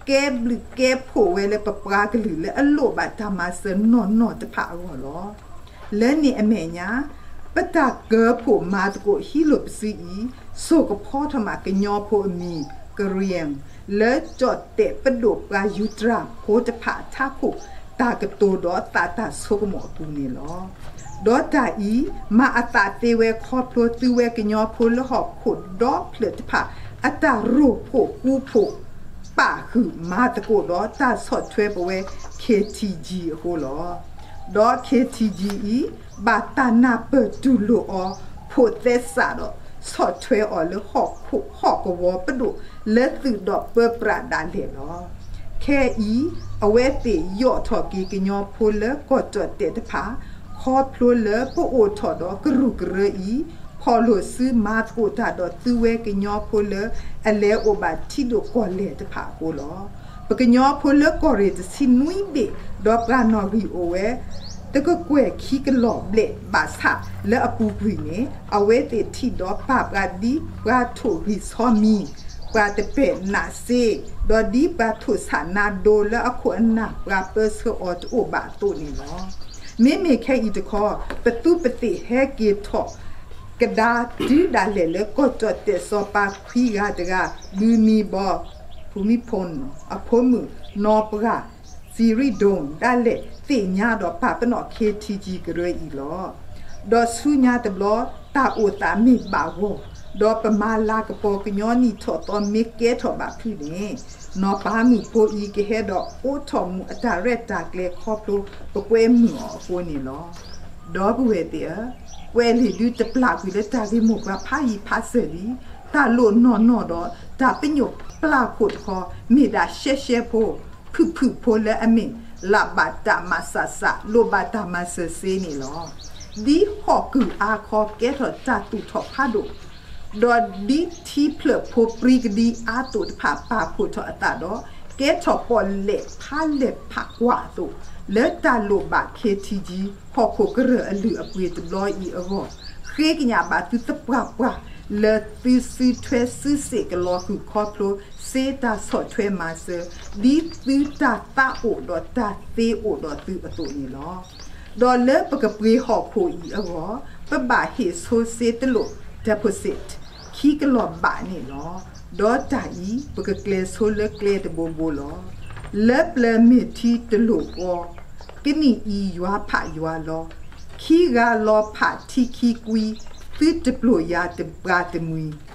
ကဲဘျုးကဲဖှိၣ်ဝဲလၢပပှၤကလုာ်လၢအလိၣ်ဘၣ်တၢ်မၤစၢၤနီၢ်နီၢ်တဖၣ်အဂီၢ်လီၤ. လၢန့ၣ်အမဲာ်ညါ, ပတၢ်ကၢဖှိၣ်မၤသကိးဟံးလိာ်ပစုအံၤ, စိာ်ကဖီထီၣ်မးကညီဖိအမံၤ Karen လၢကၠီၣ်တဲၣ်ပဒိၣ်ပှၤယူၤတြၤဖိတဖၣ်အထးခိၣ် တၢ်ကတိၤဒီးသးတၢ်ဆိကမိၣ်အပူၤန့ၣ်လီၤ. ဒီးတၢ်အံၤ မၤအသးသ့ဝဲခီဖျိသုဝဲကညီဖိလၢဟီၣ်ခိၣ်ဒီဖျၢၣ်တဖၣ် အတၢ်ရိၣ်ဖှိၣ်ကူဖှိၣ် ပာ်ဃုာ်မၤသကိးဒီးတၢ်ဆီၣ်ထွဲပဝဲ ခ့ထံကံ အဃိလီၤ. ဒီး ခ့ထံကံ အံၤ ဘၣ်တၢ်နၢ်ပၢၢ်တူၢ်လိာ်အီၤ ဖိးသဲစးဒီး ဆီၣ်ထွဲအီၤလၢဟီၣ်ခိၣ်ဟီၣ်ကဝီၤပဒိၣ်လၢသုးဒီးပၢပြးဒၣ်လဲာ်လီၤ. ခဲအံၤ အဝဲသ့ၣ်ယိးထီၣ်က့ၤကညီဖိလၢကီၢ်ကၠီၣ်တဲၣ်တဖၣ် ခီဖျိလၢပအိၣ်ထီၣ်ဒီးကရူၢ်ကရၢအံၤ ဖီၣ်လိာ်စုမၤသကိးတၢ်ဒီးသုဝဲကညီဖိလၢအလဲၤအိၣ်ဘၣ်ထံဒိၣ်ကီၢ်လဲၢ်တဖၣ်အဃိလီၤ. ပကညီဖိလၢကီၢ်ရ့ၣ်တဆံနွံဘ့ၣ် ဒီးပှၤနီၣ်ဂံၢ်အိၣ်ဝဲ တကကွဲၢ်ခံကလီၢ်ဘျဲၣ် ဘၣ်ဆၣ်လၢအပူၤကွံာ်န့ၣ် အဝဲသ့ၣ်ထံၣ်ဒီးပာ်ပှၤဒ်ပှၤထိၣ်ဂံၢ်ဆီမံၤ, ပှၤတပဲာ်နးစ့, ဒီးဒ်ပှၤထိၣ်ဆးနါဒိလၢအခိၣ်အနၢ်ပှၤပၢဆှၢအီၤတအိၣ်ဘၣ်အသိးန့ၣ်လီၤ. မ့မ့ၢ်ခဲအံၤတခီ ပသူပသ့ၣ်ဟဲက့ၤထီၣ် ကဒါတုၤဒၣ်လဲာ်လၢကီၢ်ကၠီၣ်တဲၣ်စီၤပၤခွံဂၤတဂၤ ဘုမံၤဘီ ဖူမံဖိ အဖိမုၣ်နီၢ်ပှၢ် စံၤရံဒိၣ် ဒၣ်လဲာ်သ့ၣ်ညါဒီးပာ်ပနီၣ် ခ့ထံကံ ကရၢအံၤလီၤ. ဒီးဆူညါတဘျီ တၢ်အိၣ်သးမ့ၢ်ဘၣ်ဂီၢ် ဒီးပမၤလၤကပီၤကညီနံၣ်ထီၣ်သီမ့ၢ်ကဲထီၣ်ဘၣ်ဖုးန့ၣ် နီၢ်ပၤမုၣ်ဖိအံၤကဟဲဒီးအိးထီၣ်မူးအတၢ်ရဲၣ်တၢ်ကျဲၤခီဖျိ ပကွဲမုာ်အီၤအဃိန့ၣ်လီၤ. ဒီပုၢ်ဝဲၢ်သ့ၣ်ဧၢ, ကွဲးလံာ်ဒုးတပျၢ်ကွံာ်လၢတၢ်ဂ့ၢ်မိၢ်ပှၢ်ဖးယံၤဖးစၢၤလံ. တၢ်လိၣ်နီၢ်နီၢ်ဒီးတၢ်ပညိၣ်ပျၢ်ခိၣ်တခီ မ့ၢ်ဒၣ်ရှဲရှဲဖိ, ဖုၣ်ဖုၣ်ဖိလၢအမ့ၢ် လၢ်ဘၣ်တၢ်မၤစၢၤစး လိၣ်ဘၣ်တၢ်မၤစၢၤစ့န့ၣ်လီၤ. ဒ်ဟီၣ်ကုၢ်အါခီကဲထီၣ်တၢ်သူၣ်ထီၣ်ဖးဒိၣ် ဒီးဒ်ထံဖျၢၣ်ဖိပြံကဒံအါသိးတဖၣ်ပာ်ဖှိၣ်ထီၣ်အသးဒီး ကဲထီၣ်ပီၣ်လဲၣ်ဖးလဲၢ်ဖးကွၢ်အသိး, လၢတၢ်လိၣ်ဘၣ် ခ့ထံကံ ဟီၣ်ခိၣ်ကရၢၢ်အလုၢ်အပှ့ၤတဘျီအံၤအဂီၢ်, ဃ့ကညးဘၣ်သုသပှၢ်ပှၢ် လၢသုစုထွဲစုစ့ၣ်ကလီၤဃုာ်ခီဖျိ စ့တၢ်ဆီၣ်ထွဲမၤစၢၤ ဒ်သုတၢ်သးအိၣ်ဒီးတၢ်သ့အိၣ်ဒီးသုအသိးန့ၣ်လီၤ. ဒီးလၢပကပှ့ၤဟီၣ်ခိၣ်အံၤအဂီၢ်, ပဘၣ်ဟ့ၣ်ဆိစ့တလိၣ် deposit ခံကလီၢ်ဘးန့ၣ်လီၤ. ဒီးတၢ်အံၤ ပကကျဲၤဆိလၢကျဲတဘိဘိလီၤ. လၢပျၢၤမ့ၢ်ထံတလိၣ်ဃီ, ကနံၣ်အံၤယွၤဖးယွၤလီၤ. ခံဂၤလီၤဖးထံခံကွံ, သုတပျိာ်ယၤတပှၤတမှံၤ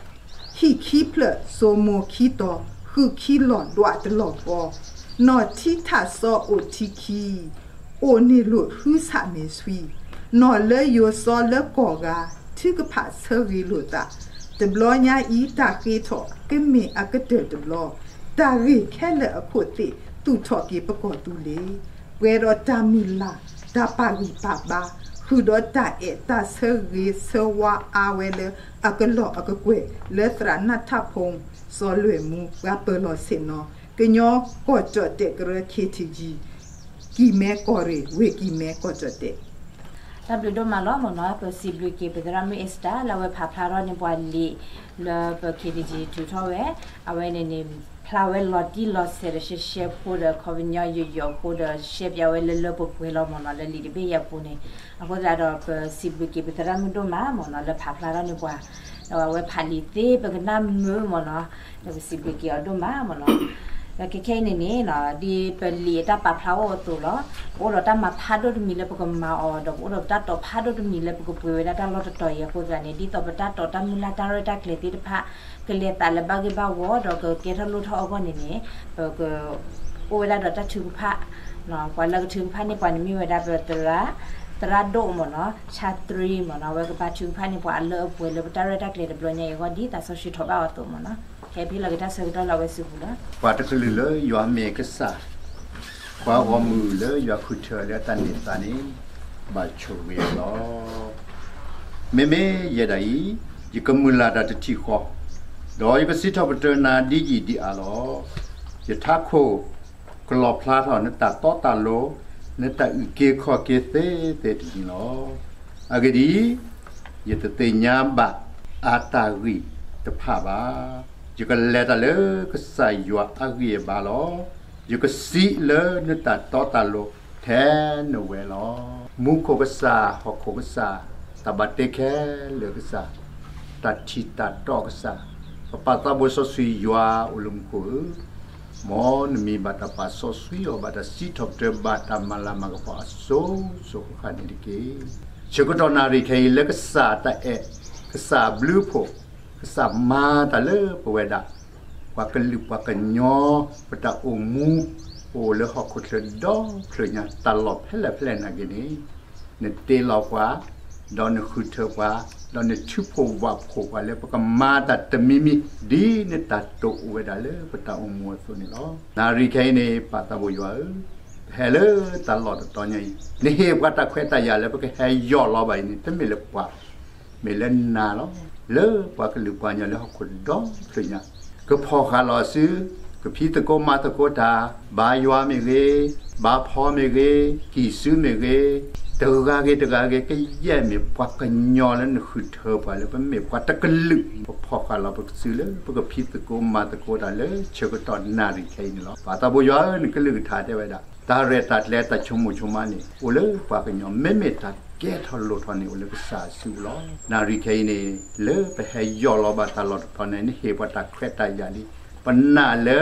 ဟံၣ်ခံဖျၢၣ် စိမိၤခံတီၤ, ဃုခံလီၢ်ဒွးတလီၢ်ဃီ, နီၢ်ထံထၣ်စီအိၣ်ထံခံ, အိၣ်န့ၢ်လိာ်ဟုစးမ့ၢ်ဆှံ, နီၢ်လၢယိၤစီလၢကီၢ်ဂၤ, ထုကဖၣ်ဆၢဂ့ၤလိာ်သး, တဘျီညါအံၤတၢ်ဃ့ထီၣ် ကမ့ၢ်အကတၢၢ်တဘျီ, တၢ်ဂ့ၢ်ခဲလၢာ်အခိၣ်သ့ၣ် သူၣ်ထီၣ်က့ၤပကီၢ်သူလ့ၤ ပှဲၤဒီးတၢ်မုၢ်လၢ်, တၢ်ပာ်ဂံၢ်ပာ်ဘါ, ဃုာ်ဒီးတၢ်အဲၣ်တၢ်ဆၢဂ့ၤဆၢဝါအါဝဲလၢအကလီၢ်အကကွဲၢ် လၢသရၣ်နၢ်ထၣ်ဖိ စီၤလွဲၢ်မူ ပှၤပၢၤလီၢ်ဆ့ၣ်နီၤ ကညီကီၢ်ကၠီၣ်တဲၣ်ကရၢ ခ့ထံကံ ကံၢ်မဲကီၢ်ရ့ၣ် ဝ့ၢ်ကံၢ်မဲကီၢ်ကၠီၣ်တဲၣ် တၢ်ဘျုးဒိၣ်မးလီၤမ့ၢ်နီၤ, ပစံးဘျုးက့ၤပသရၣ်မုၣ်အ့စတၢ် လၢအဝဲဖးဖျါထီၣ်န့ၢ်ပှၤလံာ် လၢပ ခ့ထံကံ ထုးထီၣ်ဝဲ, အဝဲန့ၣ်န့ၣ် ဖျါဝဲလီၤတံၢ်လီၤဆဲးဒီးရှဲရှဲဖိဒီး ခီပညီယိာ်ယိာ်ဖိဒီး ရှဲပၠးဝဲလၢလၢပှဲၤပှဲၤလီၤမ့ၢ်နီၤ လၢလံာ်တဘ့ၣ်အံၤအပူၤန့ၣ်, အဃိသတးဒီး ပစံးဘျုးက့ၤပသရၣ်မုၣ်ဒိၣ်မးမ့ၢ်နီၤ လၢဖးဖျါထီၣ်န့ၢ်ပှၤ, ဒီးအဝဲဖးလံာ်သ့ပကနၣ်မုာ်မ့ၢ်နီၤ, ဒီးပစံးဘျုးက့ၤအီၤဒိၣ်မးမ့ၢ်နီၤ. ဒီးခဲခဲအံၤန့ၣ်န့ၣ် ဒ်ပလံာ်အတၢ်ပာ်ဖျါအိၣ်အသိးလီၤ. ပအိၣ်ဒီးတၢ်မၤဖးဒိၣ်တမံၤလၢပကမၤအီၤ ဒီးပအိၣ်ဒီးပတၢ်တိာ်ဖးဒိၣ်တမံၤလၢပကပှ့ၤဝဲဒၣ်တၢ်လီၢ်တတီၤအံၤအဃိသတးန့ၣ် ဒ်သိးပတၢ်တိာ်တၢ်မုၢ်လၢ်တၢ်ရဲၣ်တၢ်ကျဲၤသ့ၣ်တဖၣ် ကလဲၤသးလၢဘၣ်ဂ့ၢ်ဘၣ်ဝီ ဒီးကကဲထီၣ်လိၣ်ထီၣ်အဂီၢ်န့ၣ်န့ၣ် ပက အိၣ်ဝဲဒၣ်ဒီးတၢ်ထုကဖၣ် ပှၤလၢကထုကဖၣ်န့ၢ်ပှၤန့ၣ်မ့ၢ်ဝဲဒၣ်ပသရၣ် သရၣ်ဒိၣ်မ့ၢ်နီၤ ဆၣ်တရံမ့ၢ်နီၤ အဝဲကဘၣ်ထုကဖၣ်န့ၢ်ပှၤအလၢအပှဲၤလၢပတၢ်ရဲၣ်တၢ်ကျဲၤတဘျီညါအံၤအဂီၢ် ဒ်သးစီဆှံထီၣ်ဘၣ်အီၤအသိးမ့ၢ်နီၤ. ခဲအံၤဖဲလီၤက့ၤတၢ်ဆၢကတီၢ်လၢအဝဲစုပူၤလီၤ. ပှၤတကလုာ်လၢယွၤမ့ၢ်ကစၢ်, ပှၤဂီၢ်မုၢ်လၢယွၤဃုထၢလၢတၢ်န့ၢ်သါန့ၣ် ဘၣ်ဆိၣ်ဂ့ၤအီၤလီၤ. မ့မ့ၢ်ယဲဒၣ်အံၤ ယကမုၢ်လၢ်တၢ်တထံၣ်ဃီ, ဒီးယကစံးထီၣ်ပတြၢၤနၤဒ်ယံာ်ဒ်အါလီၤ. ယထးခိၣ်ကလီၣ်ဖျါထီၣ်နတၢ်တီတၢ်လိၤ, နတၢ်အုၣ်က့ၤခီၣ်က့ၤသ့သ့တနံၤလီၤ. အဂ့ၢ်ဒ်အံၤ, ယတသ့ၣ်ညါဘၣ်အတၢ်ဂံၢ်တဖၣ်ဘၣ်. ယကလဲၤတၢ်လၢကစၢ်ယွၤအဂံၢ်အဘါလီၤ. ယကစံးလၢနတၢ်တီတၢ်လိၤထဲနဝဲလီၤ. မူခိၣ်ကစၢ်, ဟီၣ်ခိၣ်ကစၢ်, တၢ်ဘၣ်တ့ခဲလၢာ်ကစၢ်, တၢ်ထံၣ်တၢ်တီကစၢ်, ပပၢ်သးဘိစီဆှံယွၤအိၣ်လၢမူခိၣ်ဧၢ, မ်နမံၤဘၣ်တၢ်ပာ်စီဆှံအီၤ ဘၣ်တၢ်စံးထီၣ်ပတြၢၤဘၣ်တၢ်မၤလၤမၤကပီၤအစိၤစိၤဃၣ်ဃၣ်န့ၣ်တက့ၢ်. ဆၢကတီၢ်နၣ်ရံၣ်ခဲအံၤလၢကစၢ်တၢ်အဲၣ်, ကစၢ်ဘျုးဖှိၣ်, ကစၢ်မၤတၢ်လၢပဝဲဒၣ် ပှၤကလုာ်ပှၤကညီ ပတၢ်အိၣ်မူ အိၣ်လၢဟီၣ်ခိၣ်ချၢဒီဖျၢၣ်ညါ တၢ်လီၢ်ဖဲလဲၣ်ဖဲလဲၣ်နာ်က့န့ၣ်, နတ့လီၤပှၤ, ဒီးနဃုထၢပှၤ, ဒီးနထုးဖှိၣ်ဝးဖှိၣ်ပှၤလၢပကမၤတၢ်တမံၤမံၤ ဒ်နတၢ်တိာ်အိၣ်ဝဲဒၣ်လၢပတၢ်အိၣ်မူအသိးန့ၣ်လီၤ. နၣ်ရံၣ်ခဲအံၤန့ၣ် ပၢ်သးဘိယွၤဧၢ, ပဟဲလၢတၢ်လီၢ်တတီၤညါအံၤ, နဟ့ၣ်ပှၤတၢ်ခွဲးတၢ်ယာ်လၢပကဟဲယီၢ်လီၤဘၣ်အံၤန့ၣ် တမ့ၢ်လၢပှၤ မ့ၢ်လၢနၤလီၤ. လၢပှၤကလုာ်ပှၤကညီလၢဟီၣ်ခိၣ်ဒီဖျၢၣ်ညါ ကဖီၣ်ဃာ်လီၤအစု, ကဖံးသကိးမၤသကိးတၢ်, ဘါယွၤမ့ၢ်ဂ့ၤ, ဘါဖီမ့ၢ်ဂ့ၤ, ကံၢ်စုမ့ၢ်ဂ့ၤ, တဂၤဂ့ၤတဂၤဂ့ၤ ကယဲၢ်မ့ၢ်ပှၤကညီလၢနဃုထၢပှၤလၢ ပမ့ၢ်ပှၤတကလုာ်, ပဖီၣ်ဃာ်လီၤပစုလၢ ပကဖံးသကိးမၤသကိးတၢ်လၢဆၢကတီၢ်နၣ်ရံၣ်ခဲအံၤန့ၣ်လီၤ. ပၢ်သးဘိယွၤဧၢ, နကလုၢ်ကထါတဲဝဲဒၣ် တၢ်ရဲၣ်တၢ်ကျဲၤတၢ်ဆိကမိၣ်ဆိကမးန့ၣ် အိၣ်လၢပှၤကညီ, မ့မ့ၢ်တၢ်ကဲထီၣ်လိၣ်ထီၣ်န့ၣ် အိၣ်လၢကစၢ်အစုပူၤလီၤ. နၣ်ရံၣ်ခဲအံၤန့ၣ် လၢပဟဲယီၢ်လီၤဘၣ်တၢ်လီၢ်တတီၤန့ၣ် နဟ့ၣ်ပှၤတၢ်ခွဲးတၢ်ယာ်လံ. ပနာ်လၢ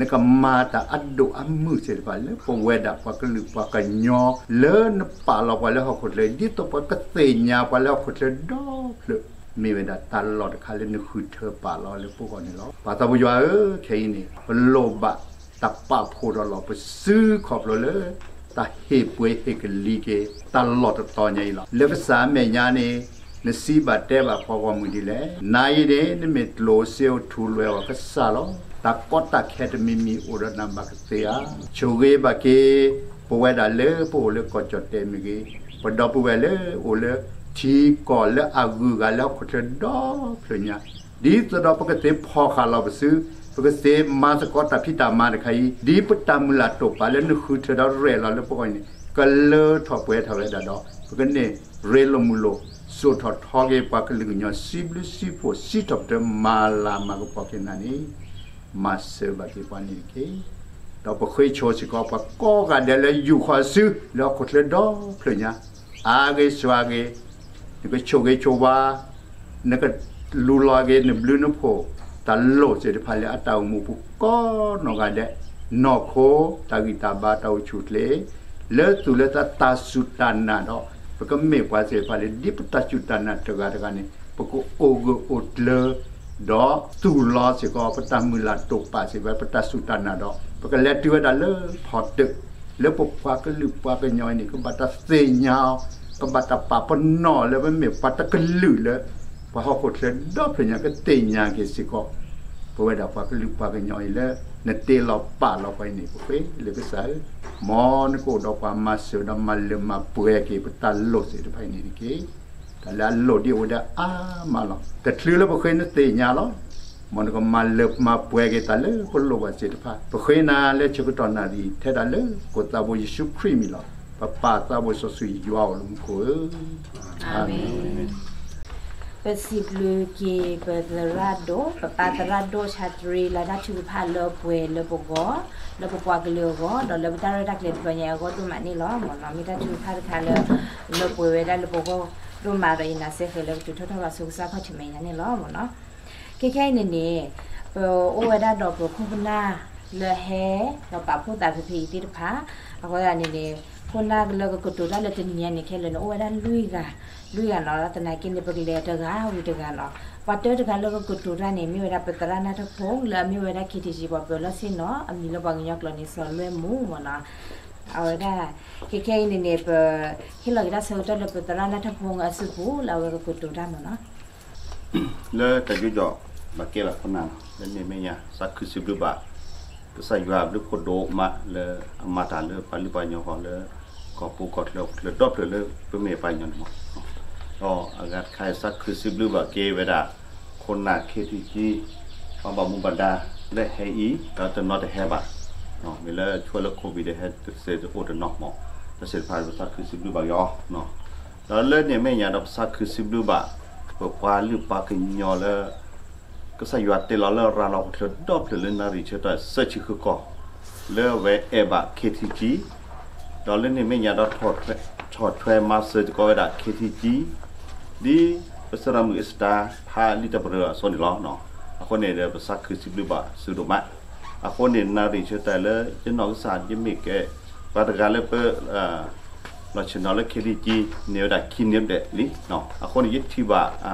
နကမၤတၢ်အဒိၣ်အမုၢ်သ့ၣ်တဖၣ်လၢပဝဲဒၣ်ပှၤကလုာ်ပှၤကညီ လၢနပာ်လီၤပှၤလၢဟီၣ်ခိၣ်ချၢ ဒ်သိးပှၤကသ့ၣ်ညါပှၤလၢဟီၣ်ခိၣ်ချၢဒီဖျၢၣ် မ့ၢ်ဝဲဒၣ်တၢ်လီၢ်တခါလၢနဃုထၢပာ်လီၤလၢပဂီၢ်န့ၣ်လီၤ. ပၢ်သးဘိယွၤဧၢ, ခဲအံၤန့ၣ် ပလိၣ်ဘၣ်တၢ်ပာ်ဖှိၣ်ထီၣ်လီၤပစုခီဖျိလၢ တၢ်ဟ့ၣ်ပှ့ၤဟ့ၣ်ကလံၤက့ၤ တၢ်လီၢ်တတီၤညါအံၤလီၤ. လၢကစၢ်အမဲာ်ညါန့ၣ် နစံးဘၣ်တဲဘၣ်ပှၤဂီၢ်မုၢ်ဒ်လဲၣ်. နၤအံၤန့ၣ် နမ့ၢ်ကျိၣ်စ့အိၣ်ထူလွဲအီၤကစၢ်လီၤ. တၢ်ကီတၢ်ခဲတမံၤမံၤအိၣ်ဒီးနၤဘၣ်ကသ့ဧါ. ဆိၣ်ဂ့ၤဘၣ်က့ၤ ပဝဲဒၣ်လၢပအိၣ်လၢကီၢ်ကၠီၣ်တဲာ်မ့ၢ်ဂ့ၤ, ပဒီပုၢ်ဝဲၢ်လၢအိၣ်လၢထံကီၢ်လၢအဂုၤအဂၤလၢဟီၣ်ခိၣ်ချၢဒီဖျၢၣ်ညါ, ဒ်သိးဒီးပကသ့ဖီၣ်ဃာ်လီၤပစု, ပကသ့မၤသကိးတၢ်ဖံးတၢ်မၤတခါအံၤ, ဒ်ပတၢ်မုၢ်လၢ်တိာ်ပာ်လၢနဃုထၢဒီးရဲၣ်လီၤလၢပဂီၢ်အံၤန့ၣ် ကလၢထီၣ်ပှဲၤထီၣ်ဝဲဒၣ်ဒီး ပကန့ၢ်ရ့လိာ်မုာ်လိာ် စိာ်ထီၣ်ထီက့ၤပှၤကလုာ်ကညီ စံးဘျုးစံးဖှိၣ် စံးထီၣ်ပတြၢၤမၤလၤမၤကပီၤက့ၤနၤန့ၣ် မၤစၢၤဘၣ်က့ၤပှၤန့ၣ်တက့ၢ်. ဒီးပဃ့ဆိစ့ၢ်ကီး ပှၤကိးဂၤဒဲးလၢယူာ်ဃီၤစု လၢဟီၣ်ခိၣ်ချၢဒီဖျၢၣ်ညါ, အါဂ့ၤဆိးဂ့ၤ, နကဆိၣ်ဂ့ၤဆိၣ်ဝါ, နကလူလီၤက့ၤ နဘျုးနဖှိၣ် တၢ်လိၣ်သ့ၣ်တဖၣ်လၢအတၢ်အိၣ်မူပူၤကိးနီၢ်ဂၤဒဲး, နီၢ်ခိ တၢ်ဂံၢ်တၢ်ဘါ တၢ်အိၣ်ဆူၣ်အိၣ်ချ့ လၢသူၣ်လၢသး တၢ်စူၢ်တၢ်နာ်ဒီး ပကမ့ၢ်ပှၤသ့ၣ်တဖၣ်လၢ ဒ်ပတၢ်စူၢ်တၢ်နာ်တဂၤတဂၤန့ၣ် ပကအိၣ်ဂၢၢ်အိၣ်ကျၢၤ ဒီးသူၣ်လီၤစ့ၢ်ကီး ပတၢ်မုၢ်လၢ်တိာ်ပာ်စ့ၢ်ကီး ပတၢ်စူၢ်တၢ်နာ်ဒီး ပကလဲၤတုၤဝဲဒၣ်လၢဖီတၢၣ် လၢပပှၤကလုာ်ပှၤကညီအံၤန့ၣ် ကဘၣ်တၢ်သ့ၣ်ညါအီၤ, ကဘၣ်တၢ်ပာ်ပနီၣ်လၢပမ့ၢ်ပှၤတကလုာ်လၢ ပှၤဟီၣ်ခိၣ်ချၢဒီဖျၢၣ်ညါ ကသ့ၣ်ညါက့ၤစ့ၢ်ကီး ပဝဲဒၣ်ပှၤကလုာ်ပှၤကညီအံၤလၢ နတ့လီၤပာ်လီၤပှၤအံၤန့ၣ် ပဃ့လၢကစၢ်ဧၢ, မ်နကအိၣ်ဒီးပှၤမၤစၢၤဒီးမၤလၢမၤပှဲၤက့ၤ ပတၢ်လိၣ်သ့ၣ်တဖၣ်အံၤန့ၣ်တက့ၢ်. တၢ်လၢအလိၣ်ဒ်အိၣ်ဝဲဒၣ်အါမးလီၤ. တချုးလၢပဃ့နသ့ၣ်ညါလီၤ. မ်နကမၤလၢမၤပှဲၤက့ၤတၢ်လၢပလိၣ်ဘၣ်သ့ၣ်တဖၣ်. ပဃ့နၤလၢဆၢကတီၢ်နၣ်ရံၣ် ထဲဒၣ်လၢကိၣ်သးဘိယ့ၣ်ၡူးခရံာ်မံၤလီၤ. ပပၢ်သးဘိစီဆှံယွၤအိၣ်လၢမူခိၣ်ဧၢ, အၤမ့ၣ်. ပစံးဘျုးက့ၤပသရၣ်ဒိၣ်, ပပၢ်သရၣ်ဒိၣ် ဆၣ်တရံ လၢတၢ်ထုကဖၣ်လၢအပှဲၤလၢပဂီၢ်, လၢပပှၤကလုာ်အဂီၢ်, ဒီးလၢပတၢ်ရဲၣ်တၢ်ကျဲၤတဘျီညါအံၤအဂီၢ်ဒိၣ်မးန့ၣ်လီၤ. မ်နီၤမ့ၢ်တၢ်ထုကဖၣ်တခါလၢ လၢပှဲၤဝဲဒၣ်လၢပဂီၢ်ဒိၣ်မးဒီး ယနာ်စ့ၢ်ကီးလၢကတုၤထီၣ်ထီၣ်ဘၣ်ဆူကစၢ်ခီၣ်ထံးမဲာ်ညါန့ၣ်လီၤ. မ်နီၤ ခဲခဲအံၤန့ၣ်န့ၣ် ပအိၣ်ဝဲဒၣ်ဒီးပခိၣ်ပနၢ် လၢဟဲ ဒီးပာ်ဖှိၣ်သးဖဲဖဲအံၤသ့ၣ်တဖၣ်, အဃိသတးန့ၣ်န့ၣ် ခိၣ်နၢ်လၢကကတိၤတၢ်လၢတနံၤညါန့ၣ် ခဲလၢာ်န့ၣ် အိၣ်ဝဲဒၣ်လွံၢ်ဂၤ, လွံၢ်ဂၤနီၤ, သနာ်က့န့ၣ် ပကလဲၤတဂၤဝံၤတဂၤနီၤ. ပှၤတၢတဂၤလၢကကတိၤတၢ်န့ၣ် မ့ၢ်ဝဲဒၣ်ပသရၣ်နၢ်ထၢၣ်ဖိ လၢအမ့ၢ်ဝဲဒၣ် ခ့ထံကံ ပှၤပၢၤလီၢ်ဆ့ၣ်နီၤ, အမံၤလၢပှၤကညီကျိာ်န့ၣ် စီၤလွဲၢ်မူမ့ၢ်နီၤ. အဝဲဒၣ် ခဲခဲအံၤန့ၣ်န့ၣ် ပဟ့ၣ်လီၤက့ၤတၢ်ဆၢကတီၢ်လၢပသရၣ်နၢ်ထၢၣ်ဖိအစုပူၤ လၢအဝဲကကတိၤတၢ်မ့ၢ်နီၤ. လၢတၢ်ယူးယီၣ်ဘၣ်ကဲဘၣ်ခိၣ်နၢ်လီၤ. လၢန့ၣ်အမဲာ်ညါ သးခုစံးဘျုးဘၣ် ကစၢ်ယွၤအဘျုးဖှိၣ်ဒိၣ်မးလၢအမၤတၢ်လၢပှၤလုၢ်ပှၤကညီဃီလၢ ကီၢ်ပူၤကီၢ်ချၢ ကီၢ်ချၢဒီဖျၢၣ်လၢပမ့ၢ်ပှၤကညီန့ၣ်မ့ၢ် ဒီးအဂၤတခါအံၤ သးခုစံးဘျုးဘၣ်က့ၤဝဲဒၣ် ခိၣ်နၢ် ခ့ထံကံ ပှၤဘၣ်မူဘၣ်ဒါလၢဟဲအံၤ ဒီးတနီၤတဟဲဘၣ်, မ့ၢ်လၢဆိလၢ COVID ဒီးဟဲတစဲးအိၣ်တနီၤမ့ၢ် တၢ်သ့ၣ်တဖၣ်ပသးခုစံးဘျုးဘၣ်က့ၤအီၤ ဒီးလၢန့ၣ်အမဲာ်ညါဒီး ပသးခုစံးဘျုးဘၣ် ပပှၤလုၢ်ပှၤကညီလၢ ကစၢ်ယွၤတဲလီၤလၢရၤလီၤဟီၣ်ခိၣ်ချၢဒီဖျၢၣ်လၢနၣ်ရံၣ်ဆၢကတီၢ် သၢဆံဃုကီၢ် လၢအဝဲအဲၣ်ဘၣ် ခ့ထံကံ ဒီးလၢန့ၣ်အမဲာ်ညါဒီး ဆီၣ်ထွဲမၤစၢၤသကိးဝဲဒၣ် ခ့ထံကံ ဒ်ပစၢရမုၢ်အ့စတၢ် ဖးလံာ်တၢ်ပရၢအသိးန့ၣ်လီၤ. အဃိန့ၣ်ဒီး ပသးခုစံးဘျုးဘၣ်သုဒိၣ်မး. အဃိန့ၣ် နၣ်ရံၣ်ဆၢကတီၢ်လၢ ယနီၢ်ကစၢ် ယမ့ၢ်ကဲ ပှၤတဂၤလၢပ လီၤဆ့ၣ်နီၤလၢ ခ့ထံကံ န့ၢ်ဝဲဒၣ်ခံနံၣ်ဘျဲၣ်လံ. အဃိန့ၣ် ယထံၣ်ဘၣ်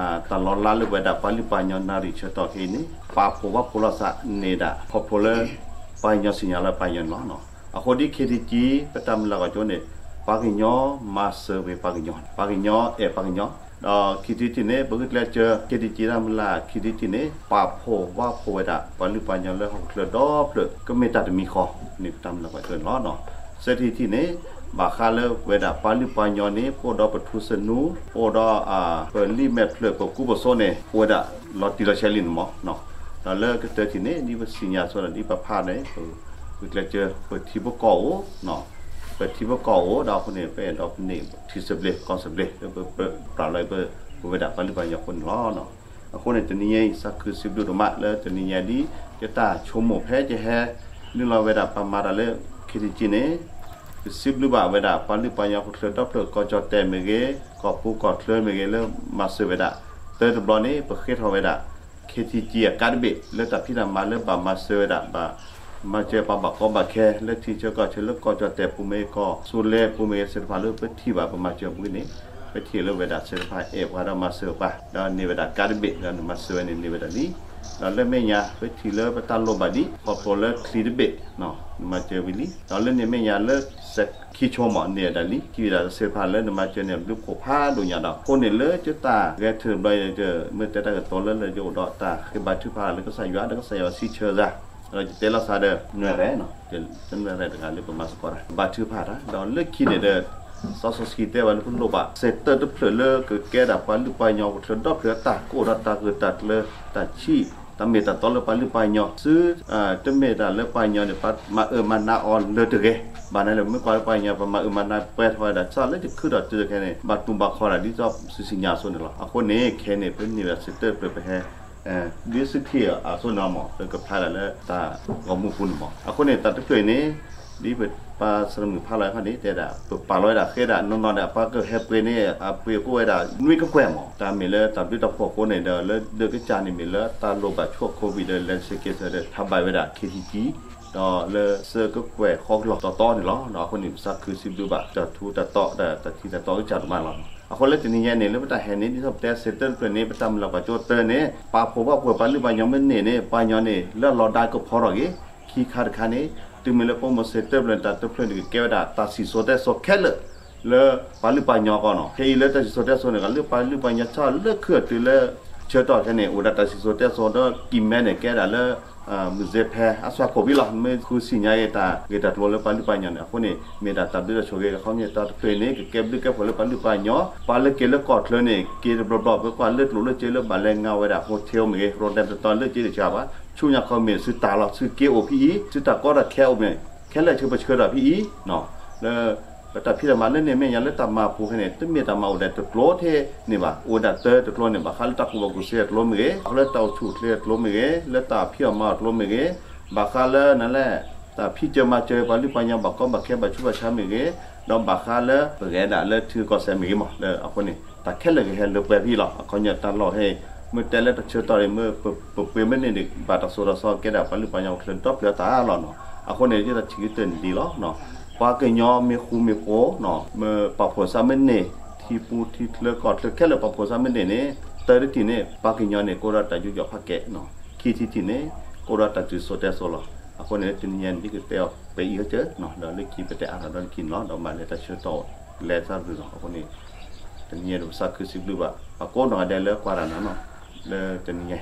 တၢ်လီၤလးလၢပဝဲဒၣ်ပှၤလုၢ်ပှၤကညီနၣ်ရံၣ်ဆၢကတီၢ်ခဲအံၤန့ၣ် ပာ်ဖှိၣ်ဝးဖှိၣ်လိာ်သးန့ၣ်ဒၣ် ခီဖျိလၢ ပှၤကညီသ့ၣ်ညါလၢပှၤကညီန့ၣ်လီၤ. အဃိဒ် ခ့ထံကံ ပတၢ်မုၢ်လၢ်ကွၢ်စိန့ၣ် ပှၤကညီမၤစၢၤဝဲပှၤကညီ, ပှၤကညီအဲၣ်ပှၤကညီ, ဒီးခံထံၣ်တထံၣ်န့ၣ် ပဂုာ်ကျဲးစၢး ခ့ထံကံ တၢ်မုၢ်လၢ် ခံထံၣ်တထံၣ်န့ၣ် ပာ်ဖှိၣ်ဝးဖှိၣ်ဝဲဒၣ် ပှၤလုၢ်ပှၤကညီလၢဟီၣ်ခိၣ်ချၢဒီဖျၢၣ် ကမ့ၢ်တၢ်တမံၤဃီန့ၣ် ပတၢ်မုၢ်လၢ်ကွၢ်စိန့ၣ်လီၤ. သၢထံၣ်တထံၣ်န့ၣ် ဘၣ်ဃးလၢဝဲဒၣ်ပှၤလုၢ်ပှၤကညီန့ၣ် ပအိၣ်ဒီးပထူသနူ, ပအိၣ်ဒီး ပလံာ်မဲာ်ဖျၢၣ် ပကူပသိးန့ၣ် အိၣ်ဝဲဒၣ်လီၤတံၢ်လီၤဆဲးလံန့ၣ်မ့ၢ် ဒီးလၢကတၢၢ်တထံၣ်န့ၣ် ဒ်ပသ့ၣ်ညါအသိးဒီး ဒ်ပဖးန့ၣ် ပဂုာ်ကျဲးစၢး ပထံပကီၢ်အိၣ်, ပထံပကီၢ်အိၣ် ဒီးအဃိန့ၣ် ပအဲၣ်ဒိးပန့ၢ်ထံသဘျ့ကီၢ်သဘျ့ လၢပပြးလီၤ ပဝဲဒၣ်ပှၤလုၢ်ပှၤကညီအဃိန့ၣ်လီၤ. အဃိန့ၣ် တနံၤညါအံၤ သးခုစံးဘျုးဒိၣ်မးလၢတနံၤညါဒ် ယတၢ်ဆိကမိၣ်ဖဲယဟဲ နုာ်လီၤဝဲဒၣ်ပှၤမၤတၢ်လၢ ခ့ထံကံ န့ၣ် ပစံးဘျုးဘၣ်ဝဲဒၣ်ပှၤလုၢ်ပှၤကညီဟီၣ်ခိၣ်ချၢဒီဖျၢၣ် ကီၢ်ကၠီၣ်တဲၣ်မ့ၢ်ဂ့ၤ, ကီၢ်ပူၤကီၢ်ချၢမ့ၢ်ဂ့ၤ လၢမၤစၢၤဝဲဒၣ်. တၢ်တဘျီန့ၣ် ပဃ့ထီၣ်ဝဲဒၣ် ခ့ထံကံ အကါတဘ့ၣ် လၢတၢ်ဖံးတၢ်မၤလၢဘၣ်မၤစၢၤဝဲဒၣ် ဘၣ်မၤစၢၤပှၤဘၣ်ကီဘၣ်ခဲ လၢထံဆၢကီၢ်ဆၢ လၢကီၢ်ကၠီၣ်တဲၣ်ပူၤမ့ၢ်ဂ့ၤ ကီၢ်သူလ့ၤပူၤမ့ၢ်ဂ့ၤ သ့ၣ်တဖၣ်လၢပထံၣ်ဘၣ်ပမၤစၢၤပူၤန့ၣ် ပထံၣ်လၢဝဲဒၣ်သ့ၣ်တဖၣ်အဲၣ်ပှၤဒီးမၤစၢၤပှၤ ဒီးန့ၢ်ဝဲဒၣ်ကါတဘ့ၣ် ဒီးနမၤစၢၤဝဲန့ၣ်န့ၢ်ဝဲဒၣ်လံ. ဒီးလၢမဲာ်ညါ ပထံၣ်လၢပတၢ်လိၣ်ဘၣ်ဒ် ခီဖျိလၢချံတဘ့ၣ် နမၤစၢၤဝံၤလံ. ဒီးလၢန့ၣ်မဲာ်ညါလၢ စဲးခံဆိမး န့ၢ်ဝဲဒၣ်လံ. ထံၣ်ဝဲဒၣ်သ့ၣ်တဖၣ်လၢနမၤစၢၤန့ၣ် ဘျုးဖှိၣ်ဖးဒိၣ်ညါဒီး အဃိန့ၣ်လၢယတၢ်ဂဲၤထၢၣ်တဘျီအံၤ မ့ၢ်တဲတၢ်ကတိၤလၢလၢယအိၣ်ဒီးတၢ်ဃ့ဘါထုကဖၣ်လၢကစၢ်ယွၤ ဒီးကစၢ်ယွၤစံးဆၢယၤ ဒီးယတဲလိာ်သးဒီး နွဲၣ်ရဲၣ် တနွဲၣ်ရဲၣ်တဂၤလၢပမၤသကိးတၢ် ဘါထုကဖၣ်တၢ် ဒီးလၢခံန့ၣ်ဒီး စီစီဆှံတဲဝဲလၢပလိၣ်ဘၣ် စဲးတၢၢ်တဖျၢၣ်လၢကကဲဒၣ်ပှၤလုၢ်ပှၤကညီဟီၣ်ခိၣ်ချၢဒီဖျၢၣ် တၢ်ကအိၣ်ဒီးတၢ်ဂၢၢ်တၢ်ကျၢၤ တၢ်ဆံၣ် တၢ်မ့ၢ်တၢ်တီလၢပှၤလုၢ်ပှၤကညီ သု တမ့ၢ်တၢ်လၢပှၤကညီန့ၣ် ပမၤအၢမၤနးအီၤလၢတဂ့ၤ. ဘၣ်န့ၣ်လၢမ့ၢ်ကွၢ်လၢပှၤကညီ ပမၤအၢမၤနးပှဲၤထီၣ်ဝဲဒၣ် စၢ်လၢယခုဒီးတုၤခဲန့ၣ် ဘၣ်တူၢ်ဘၣ်ခီၣ်ဒၣ်ဒ်သိးသုသ့ၣ်ညါအသိးန့ၣ်လီၤ. အဃိန့ၣ် ခဲအံၤန့ၣ် ပန့ၢ်ဝဲဒၣ်စဲးတၢၢ်တဖျၢၣ် ပဟဲ ဒ်သုထံၣ်အသိးန့ၣ်မး လၢကဖျါဒၣ်လၢတၢ်ဂီၤမူပူၤန့ၣ်မး. အဃိန့ၣ် တၢ်တဖျၢၣ်အံၤန့ၣ် ဒ်ပပှၤသရၣ်မုၣ်ဖးလီၤအခါန့ၣ် တဲဒၣ် ပပာ်လီၤဝဲဒၣ်ဃဲဒၣ်နီၢ်နီၢ်ဒီး အပှၤကဟဲပှ့ၤန့ၣ် အပှ့ၤကအိၣ်ဝဲဒၣ်နွံကကွဲၢ်မး တၢ်မ့ၢ်လၢတၢ်ဘျုးတၢ်ဖှိၣ်အဃိန့ၣ်ဒီး လၢဒၢးကစၢ်န့ၣ်မ့ၢ်လၢတၢ်လိၣ်ဘၣ်ဆိ COVID ဒီး လဲၤစ့က့ၤဆၢဒီး ထးဘၣ်ဝဲဒၣ် ခ့ထံကံ ဒီးလၢသၢကကွဲၢ်ဃီကလီၤတီတီန့ၣ်လီၤ. အဃိန့ၣ် ပသးခုစံးဘျုးဘၣ် တၢ်ထူးတၢ်တီၤဒီးတၢ်ထံတၢ်တီကစၢ်ဒိၣ်မးလီၤ. အဃိလၢတနံၤညါန့ၣ် လၢပတၢ်ဟဲန့ၣ် ဒ်သိးပတဲစဲးတၢၢ်တဖျၢၣ်န့ၣ် ပတၢ်မုၢ်လၢ်ကွၢ်စိတၢၢ်န့ၣ် ပာ်ဖှိၣ်ဘၣ်ဖှိၣ်ပှၤလုၢ်ပှၤကညီမ့ၢ်န့ၢ်န့ၣ် ပှၤကညီန့ၣ် လၢအလီၤဒါကဖီထီၣ်က့ၤ ခံခါတခါန့ၣ် တုၤမ့ၢ်လၢပအိၣ်မူစဲးတၢၢ်တဖျၢၣ်န့ၣ် တၢ်တဖျၢၣ်န့ၣ် ကကဲဝဲဒၣ်တၢ်စံၣ်စိၤတဲစိၤခဲလၢာ် လၢပှၤလုၢ်ပှၤကညီအဂီၢ်န့ၣ် ခဲအံၤလၢတၢ်စံၣ်စိၤတဲစိၤန့ၣ် လၢပှၤလုၢ်ပှၤကညီဆၢလၢခုအတုၤလၢ ဆၢကတီၢ်ခဲအံၤန့ၣ် အိၣ်ဒၣ်တၢ်စံၣ်စိၤတဲစိၤဒီးကံၢ်မဲန့ၣ် ကဲဒၣ်လၢ မုၢ်စ့ဖဲအသွဲၣ်ခိၣ်ဖဲလီၤ. မ့ၢ်ဃုသ့ၣ်ညါက့ၤတၢ်ဂ့ၢ်တၢ်ကျိၤလၢပှၤလုၢ်ပှၤကညီန့ၣ် အဃိန့ၣ် မ့ၢ်ဒၣ်တၢ်ဘျုးတၢ်ဆိၣ်ဂ့ၤ အခီပညီတၢ်တဖျၢၣ်အံၤန့ၣ် ကကဲဘျုးကဲဖှိၣ်လၢပှၤလုၢ်ပှၤကညီ ပှၤလၢက့ၤလၢကီၢ်ချၢန့ၣ် က့ၤတဘျီဘျီ ပကွၢ်လၢကျိၣ်လၢစ့လၢဘၣ်လဲၤငါဝဲဒၣ် hotel မ့ၢ်ဂ့ၤ ရိၣ်ဒဲးတတီၤလၢစ့တဆါဘၣ် ဆူညါခီမ့ၢ်သုတၢ်လီၤ သုက့ၤအိၣ်ဖဲအံၤ သုတၢ်ကီတၢ်ခဲအိၣ်မ့ၢ် ခဲလၢာ်ဆၢပဆှၢဒီးဖဲအံၤ လၢ ပတၢ်ဖံးတၢ်မၤလၢန့ၣ်မဲာ်ညါလၢတၢ်မၤအပူၤခဲန့ၣ် တမ့ၢ်တၢ်မၤအိၣ်ဒၣ်တကျိၤထဲန့ၣ်ဘၣ် အိၣ်ဝဲဒၣ်တၢတကျိၤန့ၣ် ဘၣ်ဃးလၢတၢ်ကူၣ်ဘၣ်ကူၣ်သ့အကျိၤမ့ၢ်ဂ့ၤ ဘၣ်ဃးလၢတၢ်အိၣ်ဆူၣ်အိၣ်ချ့အကျိၤမ့ၢ်ဂ့ၤ လၢတၢ်ဖံးအီၣ်မၤအီၣ်အကျိၤမ့ၢ်ဂ့ၤ ဘၣ်ဃးလၢနလဲၣ် တၢ်ဖံးစၢၤမၤစၢၤပှၤလုၢ်ပှၤကညီဘၣ်ကီဘၣ်ခဲဘၣ်ဆူးဘၣ်ဆါမ့ၢ်ဂ့ၤ ဒီးဘၣ်ဃးလၢပဂဲၤဒၣ်လၢထံကီၢ်စဲးမ့ၢ်ဂ့ၤမး လၢအဃိန့ၣ် တၢ်ခဲလၢာ်ကဟဲလၢပှဲၤဖဲအံၤလီၤ. အခီပညီတၢ်လီၢ်ဟဲ မ့ၢ်တဲလၢတၢ်ဆၢကတီၢ်န့ၣ် မ့ၢ်ပပှ့ၤမ့ၢ်န့ၢ်ဒံး ဘၣ်တၢ်သိၣ်တၢ်သီကဲဒၣ်ပှၤလုၢ်ပှၤကညီအကျါဒီဖျၢၣ်အသးလီၤနီၤ. အဃိန့ၣ် ယတၢ်ထံၣ်ကတၢၢ်န့ၣ်ဒ်လီၤနီၤ. ပှၤကညီမ့ၢ်ဃူမ့ၢ်ဖိးနီၤ မ့ၢ်ပာ်ဖှိၣ်သးမ့ၢ်န့ၢ် ထံပူၤထံချၢကီၢ်ချၢခဲလၢာ်ပာ်ဖှိၣ်သးမ့ၢ်န့ၢ်န့ၣ် တၢတထံၣ်န့ၣ် ပှၤကညီန့ၣ် ကအိၣ်ဒီးတၢ်ယူးယီၣ်ဖးကဲနီၤ. ခံထံၣ်တထံၣ်န့ၣ် ကအိၣ်ဒီးတၢ်စူၢ်စိၤတဲစိၤလီၤ. အဃိန့ၣ် တနံၤညါန့ၣ် ဒ်ကတဲအီၤပအံၤဟဲကၢနီၤ ဒီးလၢခံပတဲအါထီၣ်ဒီးလၢခံန့ၣ်လီၤ ဒီးမၤလၢတၢ်ဆၢကတီၢ် လဲၤသးဂုာ်လီၤ. အဃိန့ၣ် တနံၤညါဒ်ပသးခုစံးဘျုးဘၣ် ပှၤကိးနီၢ်ဂၤဒဲးလၢကွၢ်တၢ်နီၤနီၤ လၢတနံၤညါ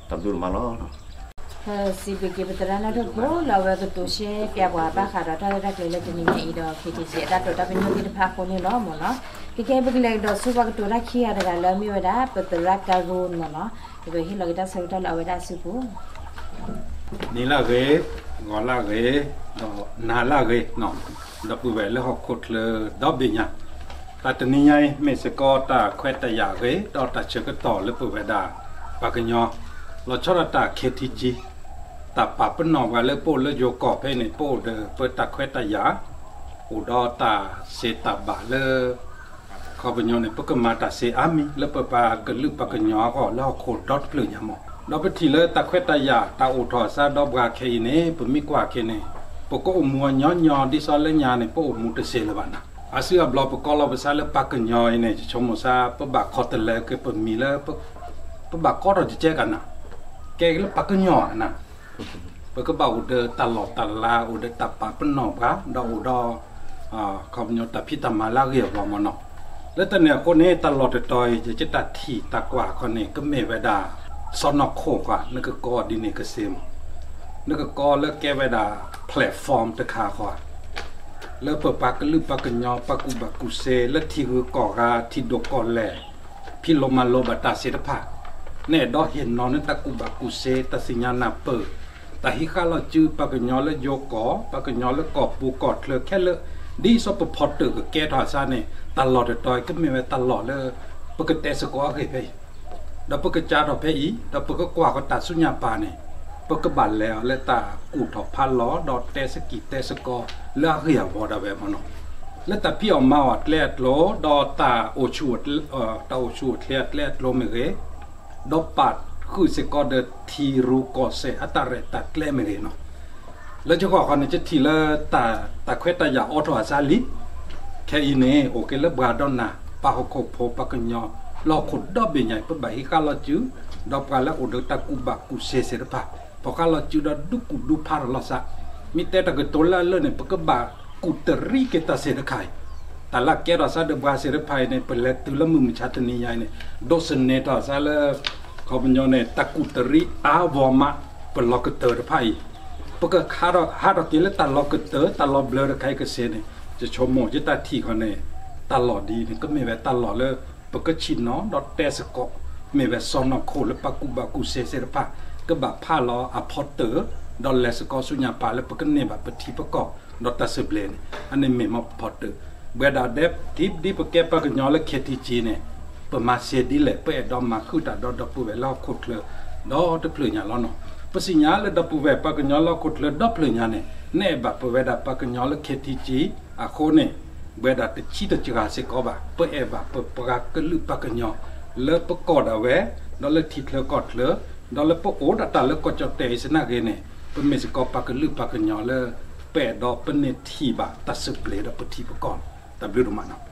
တၢ်ဘျုးဒိၣ်မးလီၤ. စံးဘျုးက့ၤပသရၣ်နီၢ်ဒိၣ်ဖိ လၢအဝဲကတိၤရှဲကဲပှၤဘၣ်ဃးဒီးတၢ်ရဲၣ်တၢ်ကျဲၤလၢတနံၤညါအံၤဒီး ခ့ထံကံ အတၢ်တိာ်တၢ်ပညိၣ်သ့ၣ်တဖၣ်အဃိန့ၣ်လီၤမ့ၢ်နီၤ. ခဲကဲ ပကလဲၤကဒီးဆူပှၤကတိၤတၢ်ခံဂၤတဂၤလၢအမ့ၢ်ဝဲဒၣ် ပသရၣ်ကၤရိနီၤနီၤ ပကဟ့ၣ်လီၤက့ၤတၢ်ဆၢကတီၢ်လၢအဝဲဒၣ်အစုပူၤ နံၤလၢအဂ့ၤ, ဂီၤလၢအဂ့ၤ, ဒီးနၤလၢအဂ့ၤ, ဒီပုၢ်ဝဲၢ်လၢဟီၣ်ခိၣ်ချၢဒီဘ့ၣ်ညါ, တၢ်တနံၤညါအံၤ မ့ၢ်စ့ၢ်ကီးတၢ်ခွဲးတၢ်ယာ်အဂ့ၤ ဒီးတၢ်ဆၢကတီၢ်လၢပဝဲဒၣ် ပှၤကညီ လီၤဆီဒၣ်တၢ် ခ့ထံကံ တၢ်ပာ်ပနီၣ်ပှၤလၢပအိၣ်လၢယိၤကီၢ်ဖဲန့ၣ် ပအိၣ်ဒီးပတၢ်ခွဲးတၢ်ယာ် အိၣ်ဒီးတၢ်စံးတၢ်ဘၣ်လၢ ခီပညီန့ၣ် ပကမၤတၢ်စ့အါမံၤလၢပပှၤကလုာ်ပှၤကညီအဂီၢ်လၢဟီၣ်ခိၣ်ဒီတဖျၢၣ်ညါမး, ဒီးပထံၣ်လၢတၢ်ခွဲးတၢ်ယာ် တၢ်အိၣ်ထီၣ်အသးဒီးပှၤခဲအံၤန့ၣ် ပမ့ၢ်ကွၢ်ခဲန့ၣ် ပကအိၣ်မူအညီညီဒ်သိးလၢညါန့ၣ် ပအိၣ်မူတစ့လၢၤဘၣ်နၤ, အစုအဘျီပကိးလီၤပသးလၢပှၤကညီအံၤန့ၣ် ယဆိကမိၣ်သး ပဘၣ်ခိးတလဲက့ၤပမံၤလၢ ပဘၣ်ကိးထီၣ်ကကဲကနၤ, ကဲလၢပှၤကညီဧါနၤ ပကဘၣ်အိၣ်ဒီးတၢ်လီၢ်တၢ်လၤ အိၣ်ဒီးတၢ်ပာ်ပနီၣ်ပှၤ ဒီးအိၣ်ဒီး ခီပညီတၢ်ဖံးတၢ်မၤလၢအဂ့ၤအဂီၢ်မးနီၤ, လၢတၢ်န့ၣ်အဃိန့ၣ် တၢ်လီၢ်တတီၤအံၤ ယကတၢ်ထံၣ်တၢ်ကွၢ်ခီန့ၣ် ကမ့ၢ်ဝဲဒၣ် စီၢ်နီၤခိၣ်ကွၢ် နကကိးဒ်န့ၣ်ကသ့မး, နကကိးလၢကဲဝဲဒၣ် platform တခါဃီ လၢပပှၤကလုာ်ပှၤကညီ ပှၤကူၣ်ဘၣ်ကူၣ်သ့ လၢထံဂုၤကီၢ်ဂၤ ထံဒိၣ်ကီၢ်လဲၢ် ဖံးလိၣ်မၤလိဘၣ်တၢ်သ့ၣ်တဖၣ် နအဲၣ်ဒိးဟ့ၣ်နီၤနတၢ်ကူၣ်ဘၣ်ကူၣ်သ့ တၢ်သ့ၣ်ညါနၢ်ပၢၢ် တၢ်ဟံးဃာ်လီၤစု ပှၤကညီလၢယိၤကီၢ် ပှၤကညီလၢကီၢ်ပူၤကီၢ်ချၢခဲလၢာ် ဒ်သိးပဖီတၢၣ်ကကဲထီၣ်အသးန့ၣ် တၢ်လီၢ်တတီၤအံၤ ကမ့ၢ်ဝဲတၢ်လီၢ်လၢ ပကတဲသကိးအဂ့ၢ်ဖဲအံၤ ဒီးပကစးထီၣ်ဖဲအံၤ ဒီးပကကွၢ်ဃီၤတၢ်ဆူညါပၤန့ၣ် ပကဘၣ်လဲၤအီၤလၢတၢ်ကူၣ်ထီၣ်ဖးလီၤ ဒီးတဲသကိးတဲသကိးလၢအဂ့ၢ်အဝီဒၣ်ဝဲမးနီၤ, လၢတၢ်ဖံးအီၣ်မၤအီၣ်အကျဲအကျိၤ ဒီးတၢ်အိၣ်ဆူၣ်အိၣ်ချ့အကျဲအကျိၤမ့ၢ်ဂ့ၤ ဒီးပာ်ဃုာ်စ့ၢ်ကီးဒီးထံရူၢ်ကီၢ်စဲၣ်အတၢ်ရဲၣ်တၢ်ကျဲၤမ့ၢ်ဂ့ၤနီၤ, လၢယဂီၢ်ဃီန့ၣ် ယထံၣ်လၢ တၢ်ခွဲးတၢ်ယာ်အိးထီၣ်အသးလံ, ခဲအံၤန့ၣ် အိၣ်က့ၤလၢပှၤဒီးနၤ ပှၤဟီၣ်ခိၣ်ဖိပှၤကညီ လၢဟီၣ်ခိၣ်ဒီဘ့ၣ်ညါအံၤ ပဘၣ်ဟံးဃာ်လီၤစု ဒီးပှၤလၢအိၣ်ဒီးတၢ်ကူၣ်ဘၣ်ကူၣ်သ့သ့ၣ်တဖၣ် ဖီၣ်ဃာ်လီၤစုဒီးဒုးကူၣ်ဒုးဖးထီၣ်လိာ်သး, မ့ၢ်တဲတၢ်ကတိၤလၢအလၢန့ၣ် ပကဘၣ်ကူၣ်တရံးက့ၤတၢ်သ့ၣ်တဖၣ်အံၤ, တၢ်လၢကဲထီၣ်သးဒီးပှၤသ့ၣ်တဖၣ်အံၤန့ၣ် ပလဲၤတုၤလၢမုၢ်မဆါတနံၤညါအံၤန့ၣ် ဒိးသန့ၤထီၣ်သးလၢ ခီပညီန့ၣ် တၢ်ကူၣ်တရံးအါဘီမး ပလီၢ်ကတၢၢ်တဖၣ်အံၤ, ပကဟးထီၣ်က့ၤလၢတၢ်လီၢ်ကတၢၢ် တၢ်လီၢ်ဘျၢတခါအံၤကသ့န့ၣ် ယဆိကမိၣ်ယတၢ်ထံၣ်ဃီန့ၣ် တၢ်လီၢ်ဒ်န့ၣ် ကမ့ၢ်ဝဲတၢ်လီၢ်လၢ ပကဆ့ၣ်နီၤဒီးတဲသကိး မ့ၢ်ဝဲစီၢ်နီၤခိၣ်လၢပှၤကူၣ်ဘၣ်ကူၣ်သ့သ့ၣ်တဖၣ် ကဘၣ်ဖးလီၤအဖီတၢၣ် ဒီးလဲၤသကိးဆူညါပၤလၢပကန့ၢ်ဘၣ်ပထံပကီၢ် ဒီးတၢ်စံးဘျုးန့ၣ် အန့ၣ်မ့ၢ်မ့ၢ်ပဖီတၢၣ်, ပဝဲဒၣ်ဒ်ပကဲပှၤကညီလၢ ခ့ထံကံ န့ၣ် ပမၤစ့ဒ်လဲၣ် ပအဲၣ်ဒိးမၤဃုာ်တၢ်ဒီးဒီပုၢ်ဝဲၢ်လၢဟီၣ်ခိၣ်ချၢ ဒီတဖျၢၣ်ညါလီၤနီၤ, ပသ့ၣ်ညါလၢဒီပုၢ်ဝဲၢ်ပှၤကညီလၢဟီၣ်ခိၣ်ချၢဒီဖျၢၣ်ညါန့ၣ် နအဲၣ်ဘၣ်ပဝဲဒၣ်ပှၤကညီလၢ ခ့ထံကံ အဃိန့ၣ် ပဝဲဒၣ်တဆံတစှၤစ့ၢ်ကီးဘၣ် ပအဲၣ်ဘၣ်ပပှၤကလုာ်ပှၤကညီ လၢပကီၢ်ဒၣ်ဝဲ ဒီးလၢထံချၢကီၢ်ချၢ ဒီးလၢပအိၣ်ဒၣ်တၢ်လၢကီၢ်ကၠီၣ်တဲၣ်အံၤသနာ်က့န့ၣ် ပမ့ၢ်စ့ၢ်ကီးပှၤကလုာ်ပှၤကညီလၢ ပအဲၣ်ဒိးပန့ၢ်ထံၣ်ဘၣ်တၢ်စံးဘျုးဒီးပထံပကီၢ်လီၤ. တၢ်ဘျုးဒိၣ်မးနီၤ.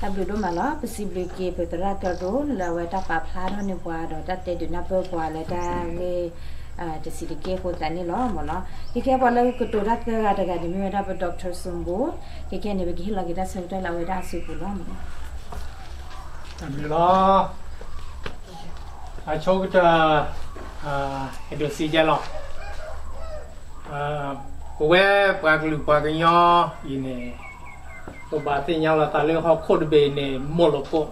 တၢ်ဘျုးဒိၣ်မးလီၤ. ပစံးဘျုးက့ၤပသရၣ်ကၤရိလၢအဝဲတၢ်ပာ်ဖျါထီၣ်န့ၢ်ပှၤဒီးတၢ်တဲဒုးနၢ်ပၢၢ်ပှၤလၢတၢ်ဂ့ၢ် တဆံးတက့ၢ်အဃိသတးန့ၣ်လီၤမ့ၢ်နီၤ. ခဲကဲပှၤလၢကတိၤတၢ်သၢဂၤတဂၤန့ၣ် မ့ၢ်ဝဲဒၣ်ပ doctor စိၣ်ဘိ, ခဲကဲန့ၣ် ပကဟ့ၣ်လီၤက့ၤတၢ်ဆၢကတီၢ်လၢအဝဲဒၣ်အစုပူၤလီၤမ့ၢ်နီၤ. တၢ်ဘျုးလီၤ. အဆိကတၢၢ် အဲၣ်ဒိးစံးယဲလီၤ. ပဝဲပှၤကလုာ်ပှၤကညီအံၤန့ၣ် ပဘၣ်သ့ၣ်ညါလီၤသးလၢဟီၣ်ခိၣ်တဘ့ၣ်န့ၣ် မိၢ်လိၣ်ကိး,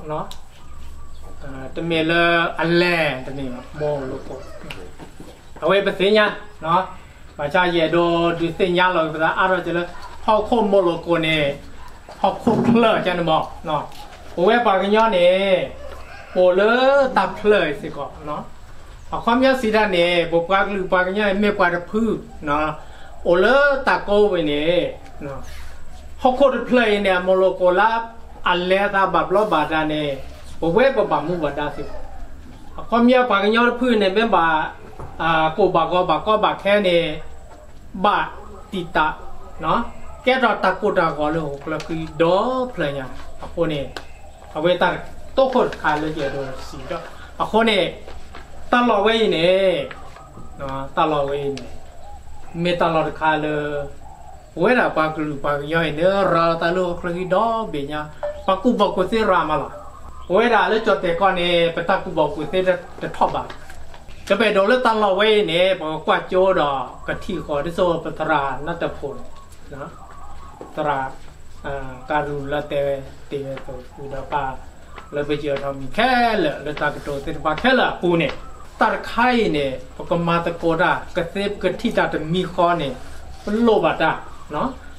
တမ့ၢ်လၢအလဲၣ်တမ့ၢ်ဘၣ် မိၢ်လိၣ်ကိး, အဝဲပသ့ၣ်ညါ, ဘၣ်ဆၣ်ယအဲၣ်ဒိးဒုးသ့ၣ်ညါလီၤပသးအါထီၣ်က့ၤလၢ ဟီၣ်ခိၣ်မိၢ်လိၣ်ကိးန့ၣ် ဟီၣ်ခိၣ်ဖျၢၣ်န့ၣ်မး, ပဝဲပှၤကညီန့ၣ် အိၣ်လၢတၢ်ဖျၢၣ်အံၤစ့ၢ်ကီး အခီပညီစံးတၢ်န့ၣ် ပပှၤကလုာ်ပှၤကညီအံၤမ့ၢ်ပှၤတဖု အိၣ်လၢတၢ်ကိးဝဲန့ၣ် ဟီၣ်ခိၣ်တဖျၢၣ်အံၤန့ၣ် အမိၢ်လိၣ်ကိးလၢ အလဲၤသးဘၣ်ဘျီးဘၣ်ဒါန့ၣ် ပဝဲပဘၣ်မူဘၣ်ဒါသ့ၣ်, အခီပညီပှၤကညီတဖုန့ၣ် မ့ၢ်ဘၣ် ကိၣ်ဘၣ်ဂီၤဘၣ်ကီဘၣ်ခဲန့ၣ် ဘၣ်တံာ်တာ် ကဲထီၣ်တၢ်ကိၢ်တၢ်ဂီၤလၢဟီၣ်ခိၣ်ချၢဃံဒီဖျၢၣ်ညါ. အဃိန့ၣ် အဝဲတၢ်တိခိၣ်တခါလၢယအဲၣ်ဒိးစံးဒီး အဃိန့ၣ် တၢ်လီၢ်ဝဲအံၤန့ၣ် တၢ်လီၢ်ဝဲအံၤန့ၣ် မ့ၢ်တၢ်လီၢ်တခါလၢ ပဝဲဒၣ်ပှၤကလုာ်ပှၤကညီအံၤန့ၣ် ရၤလီၤသးလၢဟီၣ်ခိၣ်ချၢဃံဒီဘ့ၣ်ညါ, ပှၤကူၣ်ဘၣ်ကူၣ်သ့ရၤမးလီၤ. ပဝဲဒၣ်လၢကၠီၣ်တဲၣ်ကီၢ်န့ၣ် ပတၢ်ကူၣ်ဘၣ်ကူၣ်သ့တထီၣ်ဘၣ်. ကပအဲၣ်ဒိးလၢတၢ်လီၢ်ဝဲအံၤန့ၣ် ပကကွၢ်ကၠိဒီးကထံၣ်ဃီၤဒ်သိးပသရၣ်နါတဖိၣ်န့ၣ် သရၣ် ကၤရူၢ်လၢတဲဝဲတ့ၢ်ဝဲသိး ဃုာ်ဒီးပၢ်လၢပယီၤထီၣ်မံၤခဲလၢာ် လၢတၢ်ကတိၤသ့ၣ်တဖၣ်ခဲလၢာ်အပူၤန့ၣ်, တၢ်တခါအံၤန့ၣ် ပကမၤသကိးတၢ် ကသ့ပကထံၣ်တၢ်တမံၤဃီန့ၣ် ပလိၣ်ဘၣ်တၢ်,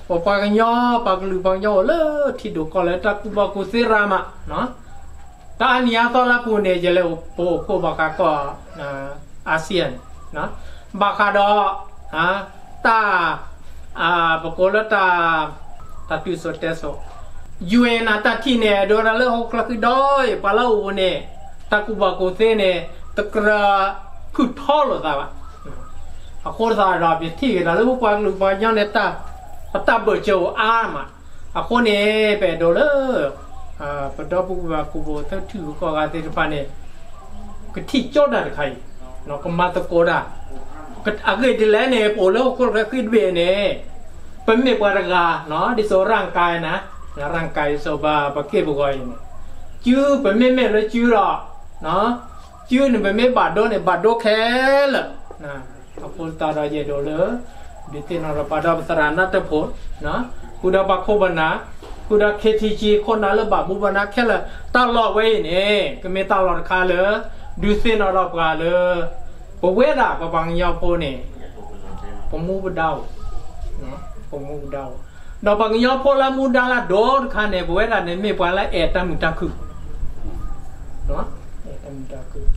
ပပှၤကညီ ပှၤကလုာ်ပှၤကညီအိၣ်လၢထံဒိၣ်ကီၢ်လဲၢ် တၢ်ကူၣ်ဘၣ်ကူၣ်သ့ရၤမး, တၢ်အါနံၤအါသီလၢအပူၤန့ၣ် ယလဲၤပအိၣ်ဖှိၣ်ဘၣ်ဃးကီၢ် ASEAN ဘၣ်ဃးဒီး တၢ် ပကိးလၢတၢ် တၢ်တုၤစိၤတဲစိၤ ယူၣ်အ့ၣ်နၤ တၢ်ထံၣ်န့ၣ် ဒိးဝဲဒၣ်လၢဟီၣ်ခိၣ်ချၢဃံဒီအံၤ ပှၤလၢအအိၣ်န့ၣ် တၢ်ကူၣ်ဘၣ်ကူၣ်သ့န့ၣ် တကြၢးဖုၣ်ထီလိာ်သးဘၣ်. အဃိသတးဒီး ပထံၣ်က့ၤဒီးလၢပပှၤကလုာ်ပှၤကညီန့ၣ် ပတၢ်ဘၢၣ်စၢၤအိၣ်အါမး. အဃိန့ၣ် ပအဲၣ်ဒိးလၢ ပဒီပုၢ်ဝဲၢ်ကူၣ်ဘၣ်ကူၣ်သ့ထံဂုၤကီၢ်ဂၤသ့ၣ်တဖၣ်န့ၣ် ကထံၣ်ကၠိတၢ်တခါအံၤ, ကမၤသကိးတၢ်, အဂ့ၢ်ဒ်လဲၣ်န့ၣ် ပအိၣ်လၢဟီၣ်ခိၣ်ချၢဃံတဘ့ၣ်န့ၣ် ပမ့ၢ်ပှၤတဂၤ ဒ်သိး ร่างกาย နၤ, ร่างกาย ဒ်သိးပက့ၢ်ပဂီၤအံၤန့ၣ် စု ပမ့မ့ၢ်လၢစုဒီး စုန့ၣ် ပမ့ၢ်ဘၣ်ဒိန့ၣ် ဘၣ်ဒိခဲလၢာ်. အဃိသတးဒီးယအဲၣ်ဒိးလၢ ဒုးသ့ၣ်နီၣ်ထီၣ်ပာ်ဒီးပသရၣ်နါတဖိၣ်, ဃုာ်ဒီးပှၤခိၣ်ပနၢ်, ဃုာ်ဒီး KTG ခိၣ်နၢ်လၢဘၣ်မူဘၣ်ဒါခဲလၢာ် တၢ်လီၢ်ဝဲအံၤန့ၣ် ကမ့ၢ်တၢ်လီၢ်တခါလၢ ဒုးသ့ၣ်နီၣ်ထီၣ်ပှၤလၢ ပဝဲဒၣ်ပပှၤကညီဖိန့ၣ် ပမူပဒါအိၣ်, ပမူပဒါအိၣ်, ဒီးပှၤကညီဖိလၢမူဒါလၢအဒိၣ်တခါန့ၣ် ပဝဲဒၣ်န့ၣ်မ့ၢ်ပှၤလၢအဲၣ်တၢ်မုာ်တၢ်ခုၣ် အဲၣ်တၢ်မုာ်တၢ်ခုၣ်,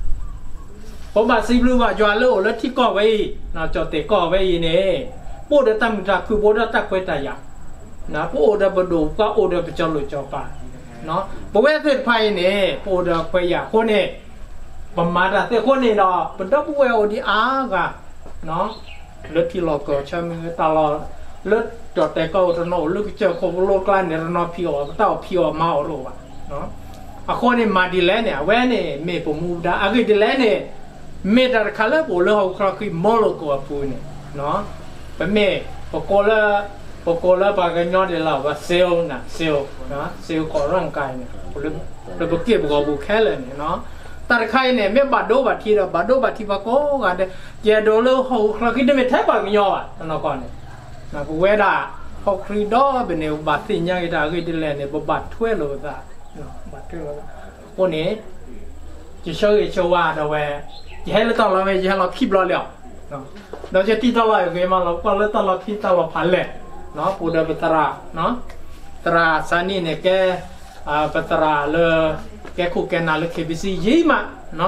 ပဘၣ်စံးဘျုးဘၣ်ယွၤလၢအိၣ်လၢထံကီၢ်ဝဲအံၤ, ကၠီၣ်တဲၣ်ကီၢ်ဝဲအံၤန့ၣ် ပအိၣ်ဒီးတၢ်မုာ်တၢ်ခုၣ် ပအိၣ်ဒီးတၢ်ခွဲးတၢ်ယာ်, ပအိၣ်ဒီးပဒိၣ်ပပှၢ် အိၣ်ဒီးပစီၤလိၣ်စီၤပၤ, ပဝဲသ့ၣ်တဖၣ်အံၤန့ၣ် ပအိၣ်ဒီးခွဲးယာ်အဃိန့ၣ် ပမၤတၢ်သ့အဃိန့ၣ်ဒီး ပဒီပုၢ်ဝဲၢ်အိၣ်ဒံးအါဂၤ လၢထံလီၢ်ကီၢ်ဆၢမ့ၢ်ဂ့ၤ တၢ်လီၢ်လၢ ကၠီၣ်တဲၣ်ကီၢ်အိၣ်တနီၤအိၣ်လၢကစၢၢ်ခိၣ်ကလိကျါန့ၣ် တနီၤဖံးအီၣ် ပတၢ်အီၣ်ဖံးအီၣ်မၤအီၣ်တအိၣ်ဘၣ်. အဃိန့ၣ် မၤဒ်လဲၣ်န့ၣ် အဝဲန့ၣ်မ့ၢ်ပမူပဒါ အဂ့ၢ်ဒ်လဲၣ်န့ၣ် မ့ၢ်တၢ်တခါလၢပအိၣ်လၢဟီၣ်ခိၣ်ချၢဃံ မီလိာ်ကိၣ်အပူၤန့ၣ် ပမ့ၢ် ပကိးလၢ ပကိးလၢပှၤကညီဒ်လဲၣ် ပ cell နၤ cell, cell ကိး ร่างกาย န့ၣ် လၢပက့ၢ်ပဂီၤပူၤခဲလၢာ်န့ၣ် တၢ်တခါအံၤန့ၣ် မ့ၢ်ဘၣ်ဒိဘၣ်ထံးဒီး ဘၣ်ဒိဘၣ်ထံးပှၤကိးဂၤဒဲး, ယအဲၣ်ဒိးလၢဟီၣ်ခိၣ်ချၢဃံတမ့ၢ်ထဲပှၤကညီဘၣ် တနီၤကီၢ်န့ၣ်, ပဝဲဒၣ် ဟီၣ်ခိၣ်ချၢဃံဒီဘ့ၣ်န့ၣ် ပဘၣ်သ့ၣ်ညါက့ၤတၢ်အဂ့ၢ်ဒ်လဲၣ်န့ၣ် ပဘၣ်ထွဲလိာ်ပသး, ဘၣ်ထွဲလိာ်ပသး, အဃိန့ၣ် ယဆၢဂ့ၤဆၢဝါဒီးဝဲ, ယဟဲလၢတၢ်လီၢ်ဝဲ ယဟဲလီၤခံဘျီလံဧါ, ဒီးယတံၢ်တၢ်လီၢ်အဂ့ၤမးလီၤ ကွၢ်လၢတၢ်လီၢ်ခံတၢ်လီၢ်ဖးလဲၢ်, ပအိၣ်ဒီးပသရၣ်, သရၣ်စၢ်နံၣ်န့ၣ်ကဲ ပသရၣ်လၢ ကဲခိၣ်ကဲနၢ်လၢ KBC ယံာ်မ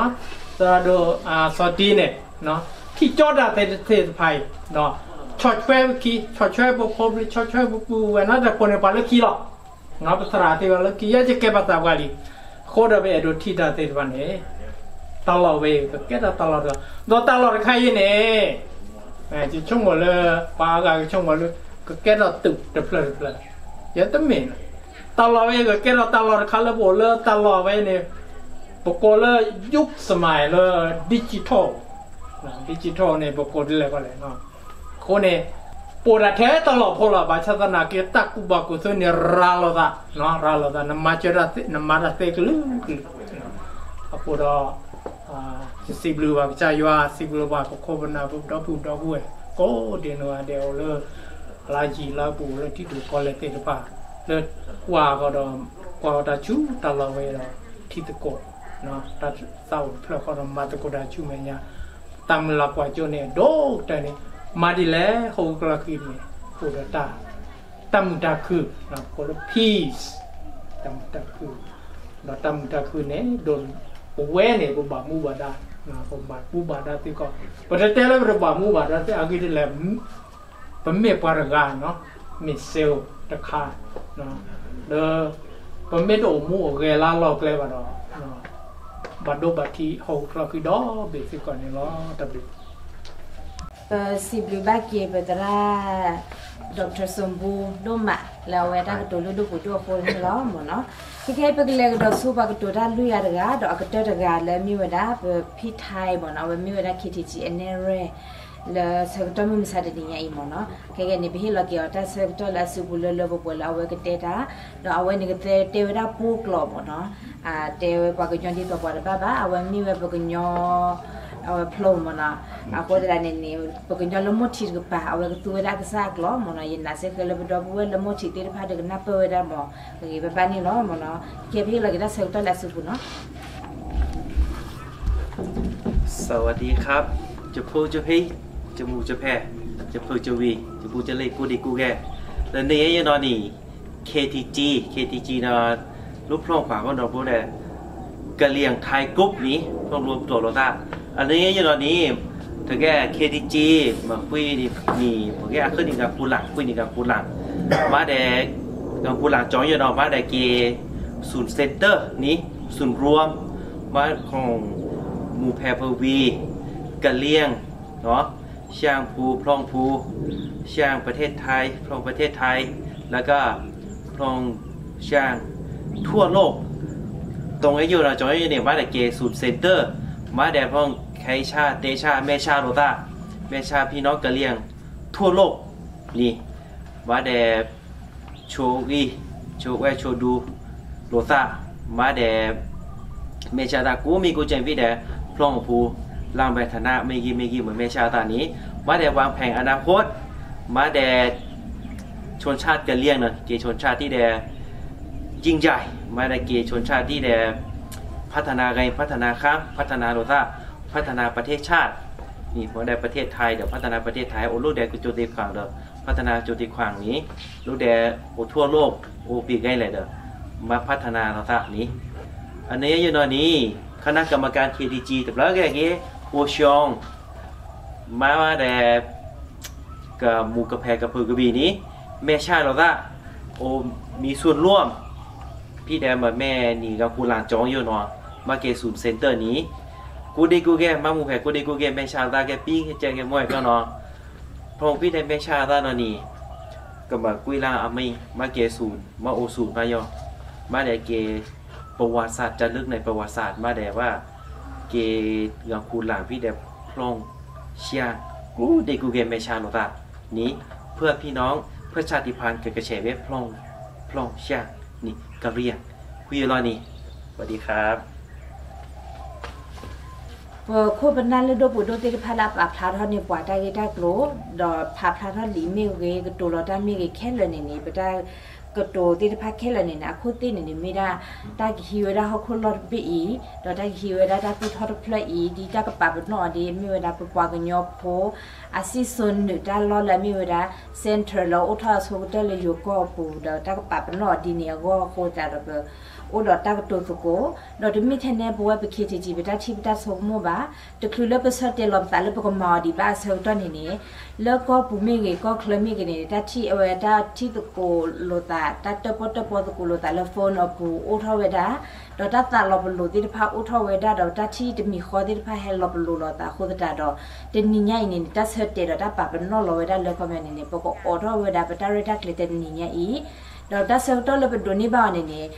း, သရၣ်ဒိၣ် စီၤတံန့ၣ် ထံၣ်ကၠီတၢ်သ့ၣ်တဖၣ်အံၤ, ဆီၣ်ထွဲပခံ, ဆီၣ်ထွဲပဖိပလံၤ, ဆီၣ်ထွဲပပုၢ်ဝဲၢ် နါတဖိၣ်န့ၣ် ပှၤလၢခံလီၤ. ပသရၣ်သ့ၣ်တဖၣ်လၢခံ ယဲယကဲပှၤသးပှၢ်လံ, အဃိဒီးပအဲၣ်ဒိးထံၣ်တၢ်သ့ၣ်တဖၣ်န့ၣ်, တၢ်လီၢ်ဝဲအံၤ ကကဲထီၣ်တၢ်လီၢ်တဂၤ, ဒီးတၢ်လီၢ်တခါအံၤန့ၣ် ယဆိကမိၣ်လၢ ပှၤအါဂၤကဆိကမိၣ်လၢ ကကဲထီၣ်တုာ်တဖျၢၣ်တဖျၢၣ်, ယဲတမ့ၢ်, တၢ်လီၢ်ဝဲအံၤ ကကဲထီၣ်တၢ်လီၢ်တခါလၢပအိၣ်လၢတၢ်လီၢ်ဝဲန့ၣ် ပကိးလၢ ยุคสมัย လၢ digital, digital န့ၣ် ပကိးဒ်လဲၣ်ဃီလဲၣ်, အဃိန့ၣ် ပအိၣ်ဒၣ်ထဲတၢ်လီၢ်ဖိလီၤ ဘၣ်ဆၣ်သနာ်က့ တၢ်ကူၣ်ဘၣ်ကူၣ်သ့န့ၣ် ရၤလီၤသး, ရၤလီၤသး နမၤစၢၤတၢ်သ့ နမၤတၢ်သ့ကလုာ်ကလုာ်, အဃိဒီး ယစံးဘျုးဘၣ်ကစၢ်ယွၤ စံးဘျုးဘၣ်ပခိၣ်ပနၢ် ပဒီပုၢ်ဒီပုၢ်ဝဲၢ် ကိးဒံးနီၢ်ဂၤဒဲးအိၣ်လၢ လါယံၤလါပူၤ လၢထံဒိၣ်ကီၢ်လဲၢ်သ့ၣ်တဖၣ် လၢကွၢ်ဃီဒီး ကွၢ်တၢ်ဆူတၢ်လီၢ်ဝဲဒီး ထံသကိး တၢ်သးအိၣ်တဖျၢၣ်ဃီဒီး မၤသကိးတၢ်ဆူမဲာ်ညါ တၢ်မုၢ်လၢ်ကွၢ်စိန့ၣ် အဒိၣ်ကတၢၢ်န့ၣ် မၤဒ်လဲၣ် ဟီၣ်ခိၣ်ချၢဃံန့ၣ် အိၣ်ဒီးတၢ် တၢ်မုာ်တၢ်ခုၣ် ပကိးလၢ peace တၢ်မုာ်တၢ်ခုၣ် ဒီးတၢ်မုာ်တၢ်ခုၣ်န့ၣ် ဒိၣ်ပဝဲန့ၣ် ပဘၣ်မူဘၣ်ဒါ ပဘၣ်မူဘၣ်ဒါသ့ကီး ပတတဲလၢပတဘၣ်မူဘၣ်ဒါသ့အဂ့ၢ်ဒ်လဲၣ် ပမ့ၢ်ပှၤတဂၤ မ့ၢ် cell တခါ လၢ ပမ့ၢ်တအိၣ်မူအိၣ်ဂဲၤလၢလီၢ်ကျဲဘၣ်ဒီး ဘၣ်ဒိဘၣ်ထံးဟီၣ်ခိၣ်ချၢဃံဒီဘ့ၣ်စ့ၢ်ကီးန့ၣ်လီၤ. တၢ်ဘျုး ပစံးဘျုးဘၣ်က့ၤပသရၣ် Doctor စၢဘူဒိၣ်မး လၢအဝဲတၢ်ကတိၤလုၢ်ဒိၣ်ပှ့ၤဒိၣ်အဃိန့ၣ်လီၤမ့ၢ်နီၤ. ခဲခဲအံၤ ပကလဲၤကဒီးဆူပှၤကတိၤတၢ်လွံၢ်ဂၤတဂၤ ဒီးအကတၢၢ်တဂၤလၢမ့ၢ်ဝဲဒၣ် ပဖံထါအံၤမ့ၢ်နီၤ, အဝဲမ့ၢ်ဝဲဒၣ် K T G အနဲၣ်ရွဲၣ် လၢဆၢကတီၢ်မုၢ်မဆါတနံၤညါအံၤမ့ၢ်နီၤ. ခဲခဲန့ၣ် ပဟ့ၣ်လီၤက့ၤအီၤတၢ်ဆၢကတီၢ်လၢအစုပူၤလၢလၢပှဲၤပှဲၤလၢအဝဲကတဲတၢ်, ဒီးအဝဲန့ၣ်ကတဲတဲဝဲဒၣ်ပိၢ်ကျိာ်မ့ၢ်နီၤ. တဲဝဲပှၤကညီဒ်သိးပှၤတဘၣ်ဘၣ်, အဝဲမ့ၢ်ဝဲပကညီ အဝဲဖျိမ့ၢ်နီၤ. အဃိသတးန့ၣ်န့ၣ် ပကညီလၢမိၢ်ထံးတကပၤ အဝဲကသူဝဲဒၣ်အကစၢ်အကျိာ်မ့ၢ်နီၤ. ယနာ်စ့ၢ်ကီးလၢပဒီပုၢ်ဝဲၢ်လၢမိၢ်ထံးသ့ၣ်တဖၣ်ဒီးကနၢ်ပၢၢ်ဝဲဒၣ်မ့ၢ်ဂ့ၤဘၣ်ဘၣ်န့ၣ်လီၤမ့ၢ်နီၤ. ကဲ ပဟ့ၣ်လီၤက့ၤတၢ်ဆၢကတီၢ်လၢအစုပူၤနီၤ. စဝးဒံခါပ် ယဖိယဖံ ယမူယဖဲ ယဖုယဝံၤ ယဘူးယလံၤ ကိးဒံကိးဂၤ လၢန့ၣ်ယဲယနီၤန့ၣ် K T G, K T G နီၤ လူဖျီၣ်ခွါဃီဒီးဘိဒဲး ကလံၤထါကၠံၣ်န့ၣ် ဖျီၣ်ဘျိပတီၢ်လိာ်သး အန့ၣ်ယဲယနီၤန့ၣ် တကဲ K T G မ့ၢ်ဃုနံၣ်န့ၣ် မ့ၢ်ကဲအဃုနံၣ်ဂၤပူၤလၢ် ဃုနံၣ်ဂၤပူၤလၢ် ဘၣ်ဒဲး ဂၤပူၤလၢ်ကၠီယဲနီၤ ဘၣ်ဒဲးက့ၤ ศูนย์เซ็นเตอร์ န့ၣ် ศูนย์รวม ဘၣ်ခီ မူဖဲဖုဝံၤ ကလံၤ ရှမ်းภู ဖျီၣ်ภู ရှမ်းประเทศไทย ဖျီၣ်ประเทศไทย แล้วก็ဖျီၣ်ရှမ်း ทั่วโลก တၢ်ယဲယိၤဒီးကၠီယဲန့ၣ် ဘၣ်ဒဲးက့ၤ ศูนย์เซ็นเตอร์ ဘၣ်ဒဲးဖျီၣ်ခဲအံၤဆၣ်တဲဆၣ်မဲာ်ဆှးလိာ်သး မဲာ်ဆှး พี่น้องกะเหรี่ยงทั่วโลก န့ၣ် ဘၣ်ဒဲး ဆိအံၣ် ဆိဝဲၢ်ဆိဒူ လိာ်သး ဘၣ်ဒဲး မဲာ်ဆှးသးကိးမံၤကိးကဲဖံဒဲး ဖျီၣ်အပူၤ လၢဘဲထနၢ် မ့ၢ်ဂ့ၤမ့ၢ်ဂ့ၤ မ့ၢ်မဲာ်ဆှးသးန့ၣ် ဘၣ်ဒဲး วางแผนอนาคต ဘၣ်ဒဲး ชนชาติกะเหรี่ยง န့ၣ် က့ၤ ชนชาติ ဒ်ဒဲး ยิ่งใหญ่ ဘၣ်ဒဲးက့ၤ ชนชาติ ဒ်ဒဲး พัฒนาไง พัฒนาข้าม พัฒนาလိာ်သး พัฒนาประเทศชาติ န့ၣ် ဘၣ်ဒဲး ประเทศไทย ဒီး พัฒนาประเทศไทย အိၣ်လၢဒဲးကၠိသ့ခွၣ်ဒီး พัฒนาကၠိသ့ခွၣ်န့ၣ် လၢဒဲး အိၣ်ทั่วโลก အိၣ်ပ့ၤဂဲၤလဲၣ်ဒီး မၤ พัฒนาလိာ်သး န့ၣ် အန့ၣ်ယဲနီၤန့ၣ် คณะกรรมการ K T G တဘျီဂ့ၤဂ့ၤ အိၣ်ဆှီ မၤဝဲဒဲး ကမူကဖဲကဖုကဘံၣ်န့ၣ် မဲာ်ဆှးလိာ်သး အိၣ် มีส่วนร่วม ဖံဒဲးမ့ၢ်မဲာ်န့ၣ် ဂၤကူလၢ်ကၠီယိၤနီၤ မၤက့ၤ ศูนย์เซ็นเตอร์ န့ၣ် ကိးဒံကိးဂၤ မၤမူဖဲကိးဒံကိးဂၤ မဲာ်ဆှးလိာ်သးကဲ ပံကဲကဲမွဲကီနီၤ ဖျီၣ်ဖံဒဲးမဲာ်ဆှးလိာ်သးနီၤန့ၣ် ကမၤကွံာ်လၢအမံၤ မၤက့ၤ ศูนย์ မၤအိၣ် ศูนย์ မၤယီၤ မၤဒဲးက့ၤ ประวัติศาสตร์ จะลึกในประวัติศาสตร์ မၤဒဲးဝဲ က့ၤဂၤကူလၢ်ဖံဒဲး ဖျီၣ်ရှါ ကိးဒံကိးဂၤ မဲာ်ဆှးလိာ်သးန့ၣ် เพื่อพี่น้อง เพื่อชาติพันธุ์ ကကဆဲးဝဲ ဖျီၣ်ရှါန့ၣ် กะเหรี่ยง ကွံာ်အလီၢ်န့ၣ် สวัสดีครับ ပခိၣ်ပနၢ်လုၢ်ဒိၣ်ပှ့ၤဒိၣ်သ့ၣ်တဖၣ်လၢအပာ်ဖျါထီၣ်န့ၢ်ပှၤတၢ်ဂ့ၢ်တၢ်ကျိၤ ဒီးဖးဖျါထီၣ်လံာ်မ့ၢ်ဂ့ၤ ကတိၤလီၤတၢ်မ့ၢ်ဂ့ၤခဲလၢာ်န့ၣ်န့ၣ် ပတၢ်ကတိၤသ့ၣ်တဖၣ်ခဲလၢာ်န့ၣ်န့ၣ် အခိၣ်သ့ၣ်န့ၣ်န့ၣ် မ့ၢ်ဒၣ်တၢ်ကဟံးဝဲဒၣ်ဟီၣ်ခိၣ်လီၢ်တဘ့ၣ်အံၤ ဒီးတၢ်ကဟံးဝဲဒၣ်တၢ်သူၣ်ထီၣ်တဖျၢၣ်အံၤ ဒ်တၢ်ကပာ်ပနီၣ်အီၤဒ် မ့ၢ်ဝဲဒၣ်ပပှၤကညီဖိ အစံၣ်စိၤနုာ်တၢ်လီၢ်လၢအမ့ၢ်ဝဲဒၣ် center လၢအိၣ်ထီၣ်အဆိကတၢၢ်လၢယိၤကီၢ်အပူၤ ဒီးတၢ်ကပာ်ပနီၣ်အီၤဒ်န့ၣ်အဂီၢ်အဃိသတးဒီး ပအိၣ်ဒီးတၢ်ကတိၤသကိး ဒီးတမ့ၢ်ထဲန့ၣ် ပဝဲပ K T G ပတၢ်ထံၣ်ပတၢ်ဆိကမိၣ်ဘၣ် တချုးလၢပဆၢတဲာ်လီၤပသးလၢပကမၤအီၤဒံးဘၣ်အဆၢကတီၢ်န့ၣ်န့ၣ် လၢကီၢ်ပူၤမ့ၢ်ဂ့ၤ ကီၢ်ချၢမ့ၢ်ဂ့ၤန့ၣ် တၢ်ထံၣ်အဝဲတၢ်ထံၣ်သကိးလိာ်သး တၢ်တၢၣ်ပီၣ်တၢၣ်ပီသကိးလိာ်သးလၢ phone အပူၤအိၣ်ထီၣ်ဝဲဒၣ် ဒီးတၢ်သးလီၤပလိာ်သ့ၣ်တဖၣ်အိၣ်ထီၣ်ဝဲဒၣ် ဒီးတၢ်ထံၣ်တမံၤဃီသ့ၣ်တဖၣ်ဟဲလီၤပလိာ်လိာ်သးအဃိသတးဒီး တနံၤညါအံၤန့ၣ်န့ၣ် တၢ်ဆၢတဲာ်ဒီးတၢ်ပာ်ပနီၣ်လီၤဝဲဒၣ်လၢခီပညီန့ၣ်န့ၣ် ပကအိးထီၣ်ဝဲဒၣ်ပတၢ်ရဲၣ်တၢ်ကျဲၤတနံၤညါအံၤ ဒီးတၢ်ဆၢကတီၢ်လၢပဒိးန့ၢ်ဘၣ်အီၤန့ၣ်န့ၣ်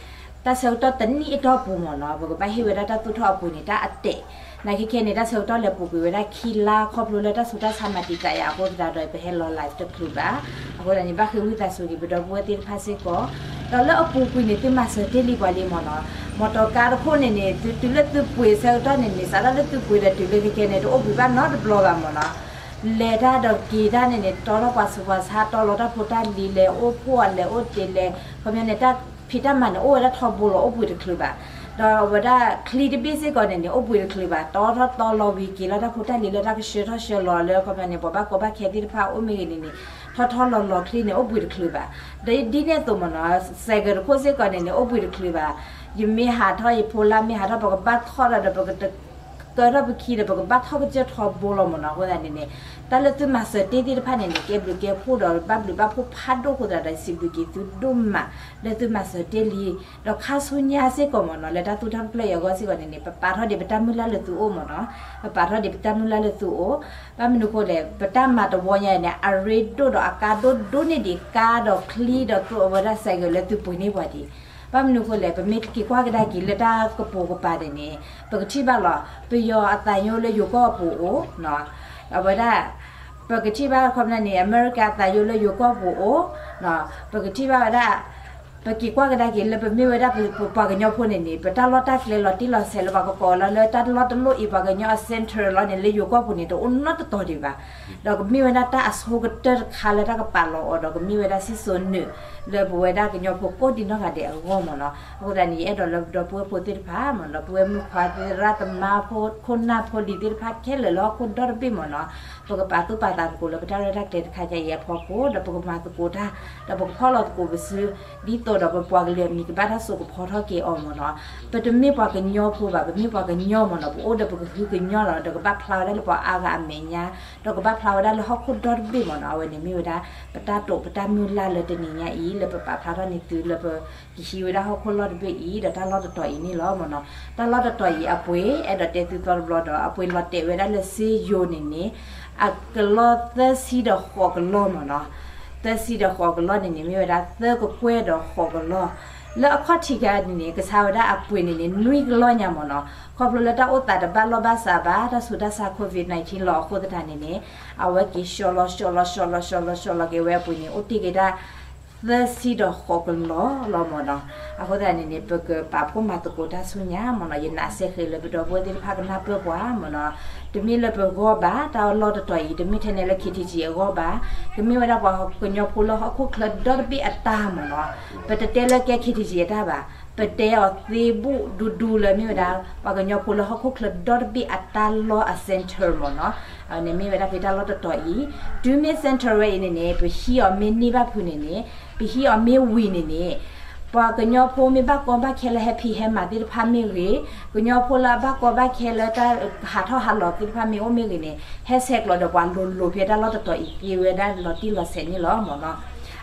တၢ်ဆၢကတီၢ်တနံၣ်အတီၢ်ပူၤမ့ၢ်နီၤ ပကဘၣ်ဟ့ၣ်ဝဲဒၣ်တၢ်သူၣ်ထီၣ်အပူၤန့ၣ် တၢ်အတဲာ် နာ်က့ခဲန့ၣ် တၢ်ဆၢကတီၢ်လဲၤပူၤကွံာ်ဝဲဒၣ်ခံလါ ခီဖျိလၢတၢ်ဆူးတၢ်ဆါမၤတံာ်တာ်ယၤအဃိသတးဒီး ပဟဲလီၤ live တချုးဘၣ်. အဃိသတးန့ၣ် ဘၣ်ဃ့ဝံသးစူၤက့ၤပဒီပုၢ်ဝဲၢ်သ့ၣ်တဖၣ်စ့ၢ်ကီး ဒီးလၢအပူၤကွံာ်န့ၣ် သုမၤစၢၤတ့ၢ်လံပှၤလံမ့ၢ်နီၤ. မီတီကါတခိၣ်န့ၣ်န့ၣ် သုတုၤလၢသုပှ့ၤဆၢကတီၢ်န့ၣ်န့ၣ် စးထီၣ်လၢသုပှ့ၤဒီးတုၤလၢခဲခဲန့ၣ် တအိၣ်ဘှံးဘၣ်နီတဘျီဘၣ်မ့ၢ်နီၤ. လဲၤတၢ်ဒီးက့ၤတၢ်န့ၣ်န့ၣ် တီထီၣ်ပှၤဆူးပှၤဆါ တီလီၤတၢ်ဖိတၢ်လံၤ လဲၤအိၣ်ဖှိၣ်လဲၤအိၣ်တ့ၢ်လဲၤ ခီပညီန့ၣ် တၢ်ဖံးတၢ်မၤန့ၣ် အိၣ်ဝဲဒၣ်ထီဘိလီၤ အိၣ်ဘှံးတချုးဘၣ်. ဒီးအဝဲဒၣ်ချံတဘ့ၣ်စ့ၢ်ကီးန့ၣ်န့ၣ် အိၣ်ဘှံးတချုးဘၣ်. တီထီၣ်တီလီၤဝံၤက့ၤလီၤတၢ်ဖိတၢ်လံၤလၢတၢ်ကဆှၢထီၣ်ဆှၢလီၤလၢ ခီပညီန့ၣ် ပှၤဘၣ်ကီဘၣ်ခဲသ့ၣ်တဖၣ်အိၣ်မ့ၢ်ဂ့ၤန့ၣ်န့ၣ် ထီထီလီၤလီၤချံန့ၣ် အိၣ်ဘှံးတချုးဘၣ်. ဒီးဒ်န့ၣ်အသိးမ့ၢ်နီၤ စဲးကဲးတခိၣ်စ့ၢ်ကီးန့ၣ်န့ၣ် အိၣ်ဘှံးတချုးဘၣ်. ယမ့ၢ်ဟးထီၣ် ယဖိလၢမ့ၢ်ဟးထီၣ် ပကဘၣ်ထီၣ်ဒီး ပကတ ကၢထီၣ်ပခံဒီး ပကဘၣ်ထီၣ်ကစၢၢ်ထီဘိလီၤမ့ၢ်နီၤ. အဃိသတးန့ၣ်န့ၣ် တၢ်လၢသုမၤစၢၤတ့ၢ်သ့ၣ်တဖၣ်န့ၣ်န့ၣ် ကဲဘျုးကဲဖှိၣ်ဒီးဘၣ်ဘျုးဘၣ်ဖှိၣ်ဖးဒိၣ်အဃိသတးဒီး စံးဘျုးက့ၤသုဒိၣ်မး လၢသုမၤစၢၤတ့ၢ်လံ ဒီးခါဆူညါစ့ၢ်ကီးမ့ၢ်နီၤ လၢတၢ်သူၣ်ထီၣ်တဖျၢၣ်အံၤအဂီၢ်စ့ၢ်ကီးန့ၣ်န့ၣ် ပပာ်ထီၣ်ဒံးပတၢ်မုၢ်လၢ်လၢသုအိၣ်မ့ၢ်နီၤ. ပပာ်ထီၣ်ဒံးပတၢ်မုၢ်လၢ်လၢသုအိၣ် ဘၣ်မနုၤအဃိလဲၣ် ပတၢ်မၤတဝီညါန့ၣ် အရ့ဒိၣ်ဒီးအကါဒိၣ်ဒိၣ်န့ၢ်ဒံး ကါဒီးချံဒီးကျိအဝဲဒၣ်စဲးကၢးလၢသုပှ့ၤန့ၢ်ပှၤဒံး ဘၣ်မနုၤအဃိလဲၣ် ပမ့ၢ်က့ၤကွၢ်ကဒါက့ၤလၢတၢ်ကပိာ်ကပၤန့ၣ်န့ၣ် ပကထံၣ်ဘၣ်လီၤ ပယီၤအသးညိလၢယိၤကီၢ်ပူၤအိၣ် အဝဲဒၣ် ပကထံၣ်ဘၣ်ခီပညီန့ၣ် အမဲရကၤအသးညိလၢယိၤကီၢ်ပူၤအိၣ် ပကထံၣ်ဘၣ်ဝဲဒၣ် ပက့ၤကွၢ်ကဒါက့ၤလၢပမ့ၢ်ဝဲဒၣ်ပပှၤကညီဖိန့ၣ်န့ၣ် ပတၢ်လီၢ်တၢ်ကျဲလီၤတံၢ်လီၤဆဲးလၢပှၤကကိးလီၤလၢတၢ်လီၢ်တလီၢ်အံၤ ပှၤကညီအ center လီၤန့ၣ် လၢယိၤကီၢ်ပူၤန့ၣ် တအိၣ်နီတတီၤဒံးဘၣ်. ဒီးကမ့ၢ်ဝဲဒၣ်တၢ်အဆိကတၢၢ်တခါလၢတၢ်ကပာ်လီၤအီၤဒီး ကမ့ၢ်ဝဲဒၣ်စံၣ်စိၤနုာ် လၢပဝဲဒၣ်ကညီဖိကိးဒံးနီၢ်ဂၤဒဲးအဂီၢ်မ့ၢ်နီၤ. အဃိသတးန့ၣ် ယအဲၣ်ဒိးလၢပဒီပုၢ်ဝဲၢ်ဖိသ့ၣ်တဖၣ်မ့ၢ်နီၤ ဒီပုၢ်ဝဲၢ်မုၣ်ခွါသရၣ်သမါ ခိၣ်နၢ်ဖိလံၤသ့ၣ်တဖၣ်ခဲလၢာ်လၢဟီၣ်ခိၣ်ဒီတဘ့ၣ်မ့ၢ်နီၤ ပကပာ်သူၣ်ပာ်သးသကိးလၢပတၢ်ရဲၣ်တၢ်ကျဲၤတခါကါအံၤအဖီခိၣ် ဒီးပကမၤသကိးတၢ် ဒီးပကဖီၣ်လီၤသကိးပစု ဒ်သိးဒီးပပှၤကလုာ်အမံၤကဘၣ်တၢ်စိာ်ကဖီထီၣ်က့ၤအီၤမ့ၢ်နီၤ. ပတမ့ၢ်ပှၤကညီဖိဘၣ် ပမ့ၢ်ပှၤကညီမ့ၢ်နီၤ ပအိၣ်ဒီးပကဟုကညီလီၤ ဒီးကဘၣ်ဖျါဝဲဒၣ်လၢပှၤအါဂၤအမဲာ်ညါ ဒီးကဘၣ်ဖျါဝဲဒၣ်လၢဟီၣ်ခိၣ်ဒီတဘ့ၣ်မ့ၢ်နီၤ. အဝဲန့ၣ်မ့ၢ်ဝဲဒၣ် ပတၢ်တိာ်ပတၢ်မုၢ်လၢ်လၢတနံၤညါအံၤ လၢပပာ်ဖျါထီၣ်န့ၢ်သုလၢပကဟံးဝဲဒၣ်ဟီၣ်ခိၣ်လီၢ်တဘ့ၣ်အံၤ ဒီးတၢ်လီၢ်တတီၤအံၤန့ၣ်လီၤမ့ၢ်နီၤ. တၢ်လီၢ်တတီၤအံၤအပှ့ၤ အဲၣ်ဒိးတဲသုသီတဘျီဒီး အပှ့ၤလီၤတဲာ်ဝဲဒၣ်လၢစ့ယိၤန့ၣ်န့ၣ် အကလီၢ်သၢဆံဒီးဃိးကလီၢ်မ့ၢ်နီၤ. သၢဆံဒီးဃိးကလီၢ်န့ၣ်န့ၣ် မ့ၢ်ဝဲဒၣ်သၢကကွဲၢ်ဒီးဃိးကလီၢ် လၢအခီၣ်ထံးခါန့ၣ်န့ၣ် ကဆါဝဲဒၣ်အပှ့ၤန့ၣ်န့ၣ် နွံကလီၢ်ညါမ့ၢ်နီၤ. ခီဖျိလၢတၢ်အိၣ်သးတဘၣ်လီၢ်ဘၣ်စးဘၣ် တၢ်ဆူးတၢ်ဆါ COVID nineteen လီၤအဃိသတးန့ၣ်န့ၣ် အဝဲက့ၤဆှီလီၤဆှီလီၤဆှီလီၤဆှီလီၤဆှီလီၤက့ၤဝဲအပှ့ၤန့ၣ် အိၣ်တ့ၢ်က့ၤဒၣ် သၢဆံဒီးဃိးကလီၢ်လီၤမ့ၢ်နီၤ. အဃိသတးန့ၣ်န့ၣ် ပကပာ်ဖှိၣ်မၤသကိးတၢ်ဆူညါမ့ၢ်နီၤ. ယနာ်စဲဃဲးလၢပဒီပုၢ်ဝဲၢ်သ့ၣ်တဖၣ်ကနၢ်ပၢၢ်ပှၤမ့ၢ်နီၤ. တမ့ၢ်လၢပဂီၢ်ဘၣ် တၢ်လီၢ်တတီၤအံၤ တမ့ၢ်ထဲန့ၣ်လၢ KTG အဂီၢ်ဘၣ်. ကမ့ၢ်ဝဲဒၣ်ပှၤကညီဖိလၢဟီၣ်ခိၣ်ချၢဒီတဘ့ၣ်အတၢ်မ့ၢ်နီၤ. ပတတဲလၢကဲ KTG အတၢ်ဘၣ်. ပတဲအီၤသ့ဘူးဒူဒူလၢမ့ၢ်ဝဲဒၣ် ပှၤကညီဖိလၢဟီၣ်ခိၣ်ချၢဒီတဘ့ၣ်အတၢ်လီၢ်အ center မ့ၢ်နီၤ. အဝဲန့ၣ်မ့ၢ်ဝဲဒၣ်ဖဲတၢ်လီၢ်တတီၤအံၤ တုၤမ့ၢ် center ဝဲအံၤန့ၣ်န့ၣ် ပဟံးအီၤမ့ၢ်န့ၢ်ဘၣ်ဖုးန့ၣ်န့ၣ် ပဟံးအီၤမ့ၢ်ဝံၤန့ၣ်န့ၣ် ပှၤကညီဖိမ့ၢ်ဘၣ်ကီဘၣ်ခဲလၢဟဲဖံးဟဲမၤသ့ၣ်တဖၣ်မ့ၢ်ဂ့ၤ, ကညီဖိလၢအဘၣ်ကီဘၣ်ခဲလၢတၢ်ဟးထီၣ်ဟးလီၤသ့ၣ်တဖၣ်မ့ၢ်အိၣ်မ့ၢ်ဂ့ၤန့ၣ် ဟဲဆဲးကျိးဒီးပှၤလိၤလိၤဖဲတၢ်လီၢ်တတီၤအံၤသ့ဝဲဒၣ်လီၤတံၢ်လီၤဆဲးန့ၣ်လီၤမ့ၢ်နီၤ.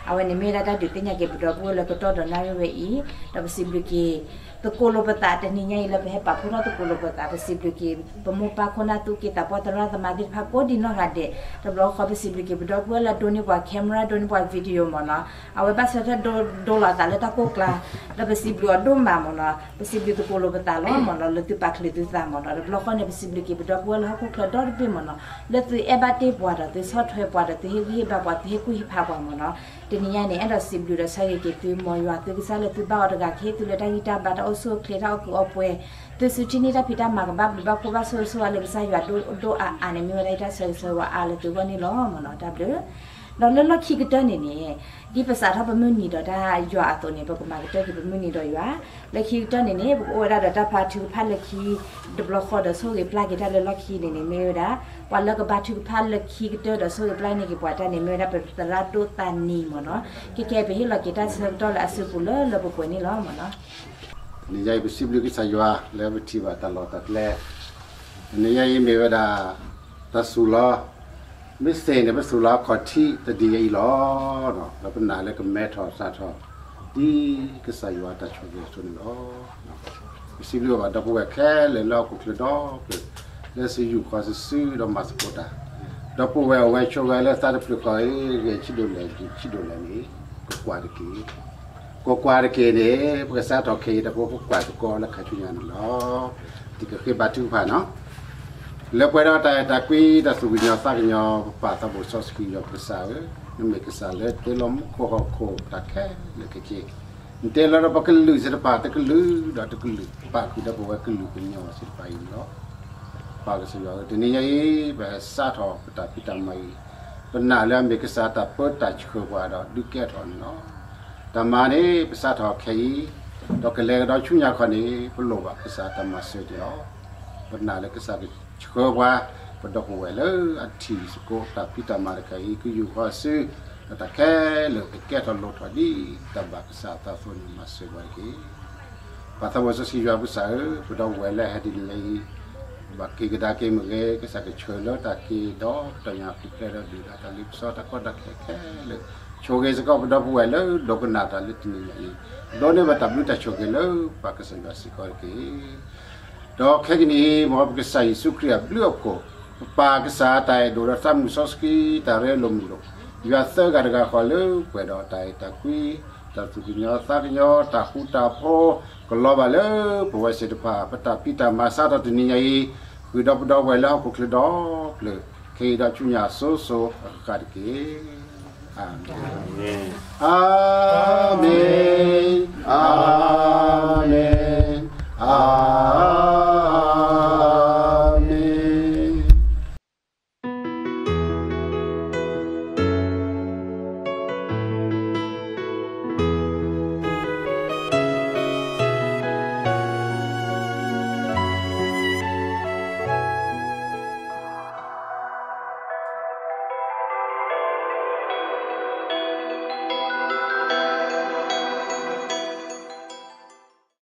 အဝဲန့ၣ်မ့ၢ်ဝဲဒၣ်တၢ်ဒုးသ့ၣ်ညါက့ၤပဒီပုၢ်ဝဲၢ်လၢကတီၢ်ဒီးနၣ်ရံၣ်ဝဲအံၤ ဒီးပစံးဘျုးက့ၤ သကိးလိာ်ပသးတနံၤညါအံၤလၢပဟဲပာ်ဖှိၣ်ထီၣ်သကိးလိာ်ပသး ပစံးဘျုးက့ၤ ပမိၢ်ပၢ်ခိၣ်နၢ်သူၣ်က့သးပှၢ်သရၣ်သမါသ့ၣ်တဖၣ်ကိးဒံးနီၢ်ဂၤဒဲး တဘျီဃီ ပစံးဘျုးက့ၤပဒီပုၢ်ဝဲၢ်လၢဒိးန့ၢ်ပှၤ camera ဒိးန့ၢ်ပှၤ video မ့ၢ်နီၤ, အဝဲဘၣ်ဆၢထၢၣ်ဒိလီၤအသးလၢတၢ်ကိၢ်ကျါ ဒီးပစံးဘျုးအီၤဒိၣ်မးမ့ၢ်နီၤ, ပစံးဘျုးသကိးလိာ်ပသးလီၤမ့ၢ်နီၤ လၢသုပာ်ချုးသုသးမ့ၢ်နီၤ, တဘျီဃီန့ၣ် ပစံးဘျုးက့ၤပဒီပုၢ်ဝဲၢ်လၢဟီၣ်ခိၣ်ချၢဒီတဘ့ၣ်မ့ၢ်နီၤ, လၢသုအဲၣ်ဘၣ်တ့ၢ်ပှၤဒီးသုဆီၣ်ထွဲပှၤဒီးသုဟ့ၣ်ဂံၢ်ဟ့ၣ်ဘါပှၤ သုဟ့ၣ်ကူၣ်ဟ့ၣ်ဖးပှၤမ့ၢ်နီၤ. တနံၤညါန့ၣ် အဲၣ်ဒိးစံးဘျုးဒီးဆၢဂ့ၤက့ၤသုမ်ယွၤသုကစၢ်လၢသုဘၣ်အီၤတဂၤ ကဟ့ၣ်သုလၢတၢ်ဂံၢ်တၢ်ဘါတၢ်အိၣ်ဆူၣ်အိၣ်ချ့တၢ်အိၣ်ကူအိၣ်ပှဲၤ, သုစုထံၣ်န့ၢ်တၢ်ဖံးတၢ်မၤကဘၣ်ဘျုးဘၣ်ဖှိၣ်ဘၣ်ဆိၣ်ဂ့ၤဆိၣ်ဝါလၢကစၢ်ယွၤဒိၣ်ဒိၣ်အါအါန့ၣ် မ့ၢ်ဝဲဒၣ်ယတၢ်ဆၢဂ့ၤဆၢဝါအါလၢသုဂီၢ်န့ၣ်လီၤမ့ၢ်နီၤ တၢ်ဘျုး. ဒီးလၢလီၢ်ခံကတၢၢ်န့ၣ်န့ၣ် ဒ်ပစးထီၣ်ပမုၢ်နံၤဒီးတၢ်ယွၤအသိးန့ၣ် ပကမၤကတၢၢ်က့ၤပမုၢ်နံၤဒီးယွၤ, လၢခံကတၢၢ်န့ၣ်န့ၣ် ပကအိၣ်ဝဲဒၣ်ဒီးတၢ်ဖျါထုကဖၣ်လၢခံ တဘျီဃီဒီးဆိၣ်ဂ့ၤပျၢ်က့ၤတၢ်လၢလီၢ်ခံန့ၣ်န့ၣ် မ့ၢ်ဝဲဒၣ် ပှၤလၢကဘါထုကဖၣ်လၢခံကတၢၢ်ဒီးဆိၣ်ဂ့ၤပျၢ်န့ၢ်က့ၤပှၤတၢ်န့ၣ် မ့ၢ်ဝဲဒၣ်ပသရၣ်ဒိၣ်သးနံၤမ့ၢ်နီၤ, ခဲကဲပဟ့ၣ်လီၤက့ၤတၢ်ဆၢကတီၢ်လၢအစုပူၤလၢလၢပှဲၤပှဲၤန့ၣ်လီၤမ့ၢ်နီၤ. တနံၤညါအံၤ ပစံးဘျုးကစၢ်ယွၤလၢပထံၣ်ဘၣ်တၢ်လီၢ်တၢ်ကျဲ, တနံၤညါအံၤမ့ၢ်ဝဲဒၣ် တၢ်စူၤလီၤ, မ့ၢ်စ့ၢ်န့ၣ် ပစူၤလီၤခီၣ်ထံးတဒ်အံၤလီၤ, ဒီးပနာ်လၢကမဲထီၣ်စးထီၣ် ဒ်ကစၢ်ယွၤတၢ်ဆိၣ်ဂ့ၤအသိးန့ၣ်လီၤ. ပစံးဘျုးဘၣ်ဒီပုၢ်ဝဲၢ်ခဲလၢာ်လၢဟီၣ်ခိၣ်ချၢဒီဘ့ၣ်, လၢစုယူာ်ဃီၤစုစုဒီးမၤသကိးတၢ်, ဒီပုၢ်ဝဲၢ်အိၣ်ဝဲဆိးဝဲလၢသးတဖျၢၣ်ဃီအံၤ ဂဲၤဆံးဒိၣ်လဲၣ် ဂဲၤဆံးဒိၣ်လဲၣ်န့ၣ် ကကွၢ်တက့ၢ် ကကွၢ်တက့ၢ်န့ၣ် ပကစးထီၣ်ခဲအံၤတဘိ ပကွၢ်သကိးလၢခါဆူညါန့ၣ်လီၤ. တံၤကဃ့ဘါထုကဖၣ်နီၤ. လၢပှဲၤဒီးတၢ်အဲၣ်တၢ်ကွံ တၢ်သူၣ်ကညီၤသးကညီၤ ပပၢ်သးဘိၣ်စီဆှံ ယွၤပကစၢ်ဧၢ, နမ့ၢ်ကစၢ်လၢတ့လီၤမူခိၣ်ဟီၣ်ခိၣ်တၢ်ခဲလၢာ်ခဲဆ့, နတ့လီၤဒီးပကလုာ်စ့ၢ်တဖၣ် တကလုာ်ဒီးတကလုာ် ပာ်ဃုာ်ဒီးပဝဲကလုာ်ကညီစ့ၢ်တဖၣ်အံၤန့ၣ်လီၤ. ပၢ်ကစၢ်ယွၤဧၢ, တနံၤညါအံၤ ပဟဲစးထီၣ်ပတၢ်ဖံးတၢ်မၤအံၤ, ပနာ်လၢအမ့ၢ်ကစၢ်တၢ်ပၢတၢ်ဆှၢပှၤဒီးဒုးကဲထီၣ်န့ၣ်လီၤ. တၢ်မၤန့ၣ် ပစးထီၣ်ခဲအံၤ, ဒီးကလဲၤကဒီးဆူညါခီန့ၣ် ပလိၣ်ဘၣ်ကစၢ်တၢ်မၤစၢၤန့ၣ်လီၤ. ပနာ်လၢကစၢ်ကဆှၢပှၤ, ပဒီပုၢ်ဝဲၢ်လၢအထံၣ်သကိးတၢ်ဖံးတၢ်မၤတခါအံၤ ကယူာ်ဃီၤစု, ဒီးတၢ်ခဲလၢာ်ကကဲထီၣ်လိၣ်ထီၣ်ဒ်တၢ်ဘၣ်ကစၢ်အသးအသိးန့ၣ် မၤစၢၤပှၤတက့ၢ်. ပၢ်သးဘိၣ်စီဆှံယွၤပကစၢ်ဧၢ, ပဒီပုၢ်ဝဲၢ်လၢဟဲဒ်န့ၣ်ညါအံၤ, ဘၣ်က့ၤကဒါက့ၤမ့ၢ်ဂ့ၤ, ကစၢ်ကဆှၢလၢတၢ်က့ၤဒီး ပတၢ်ညၣ်ပူၤဖျဲးဒီး ဒုၣ်ဒါတၢ်လ့ပစီတၢ်ကီတၢ်ခဲခဲလၢာ်, ဆိၣ်ဂ့ၤစ့ၢ်ကီးပဒီပုၢ်ဝဲၢ်လၢဒိကနၣ်တၢ်လၢတနံၤညါအံၤ, ဒိးန့ၢ်ဘၣ်တၢ်ဘျုးတၢ်ဆိၣ်ဂ့ၤလၢပကစၢ်ယွၤစ့ၢ်ကီးတက့ၢ်. ဒီးခဲကနံၣ်အံၤ မ်ပကစၢ်ယ့ၣ်ၡူးခရံာ်အဘျုးအဖှိၣ်, ပပၢ်ကစၢ်အတၢ်အဲၣ်ဒိၣ်ဒီးသးမုၢ်စီဆှံ တၢ်ရ့လိာ်မုာ်လိာ်, ယွၤသၢဂၤတဂၤဃီလၢပှဲၤဒီးတၢ်အဲၣ်တၢ်ကွံ, တၢ်သူၣ်ကညီၤသးကညီၤ, တၢ်ဃူတၢ်ဖိး, ကလီၤဘၣ်လၢပဝဲသ့ၣ်တဖၣ် ပတၢ်ဖံးတၢ်မၤစးထီၣ်တနံၤညါအံၤ, ဃုာ်ဒီးပဒီပုၢ်ဝဲၢ်လၢဟီၣ်ခိၣ်ချၢဒီဖျၢၣ်, ခဲအံၤဒီးဆူညါအစိၤစိၤအဃၣ်ဃၣ်တက့ၢ်. အၤမ့ၣ်, အၤမ့ၣ်, အၤ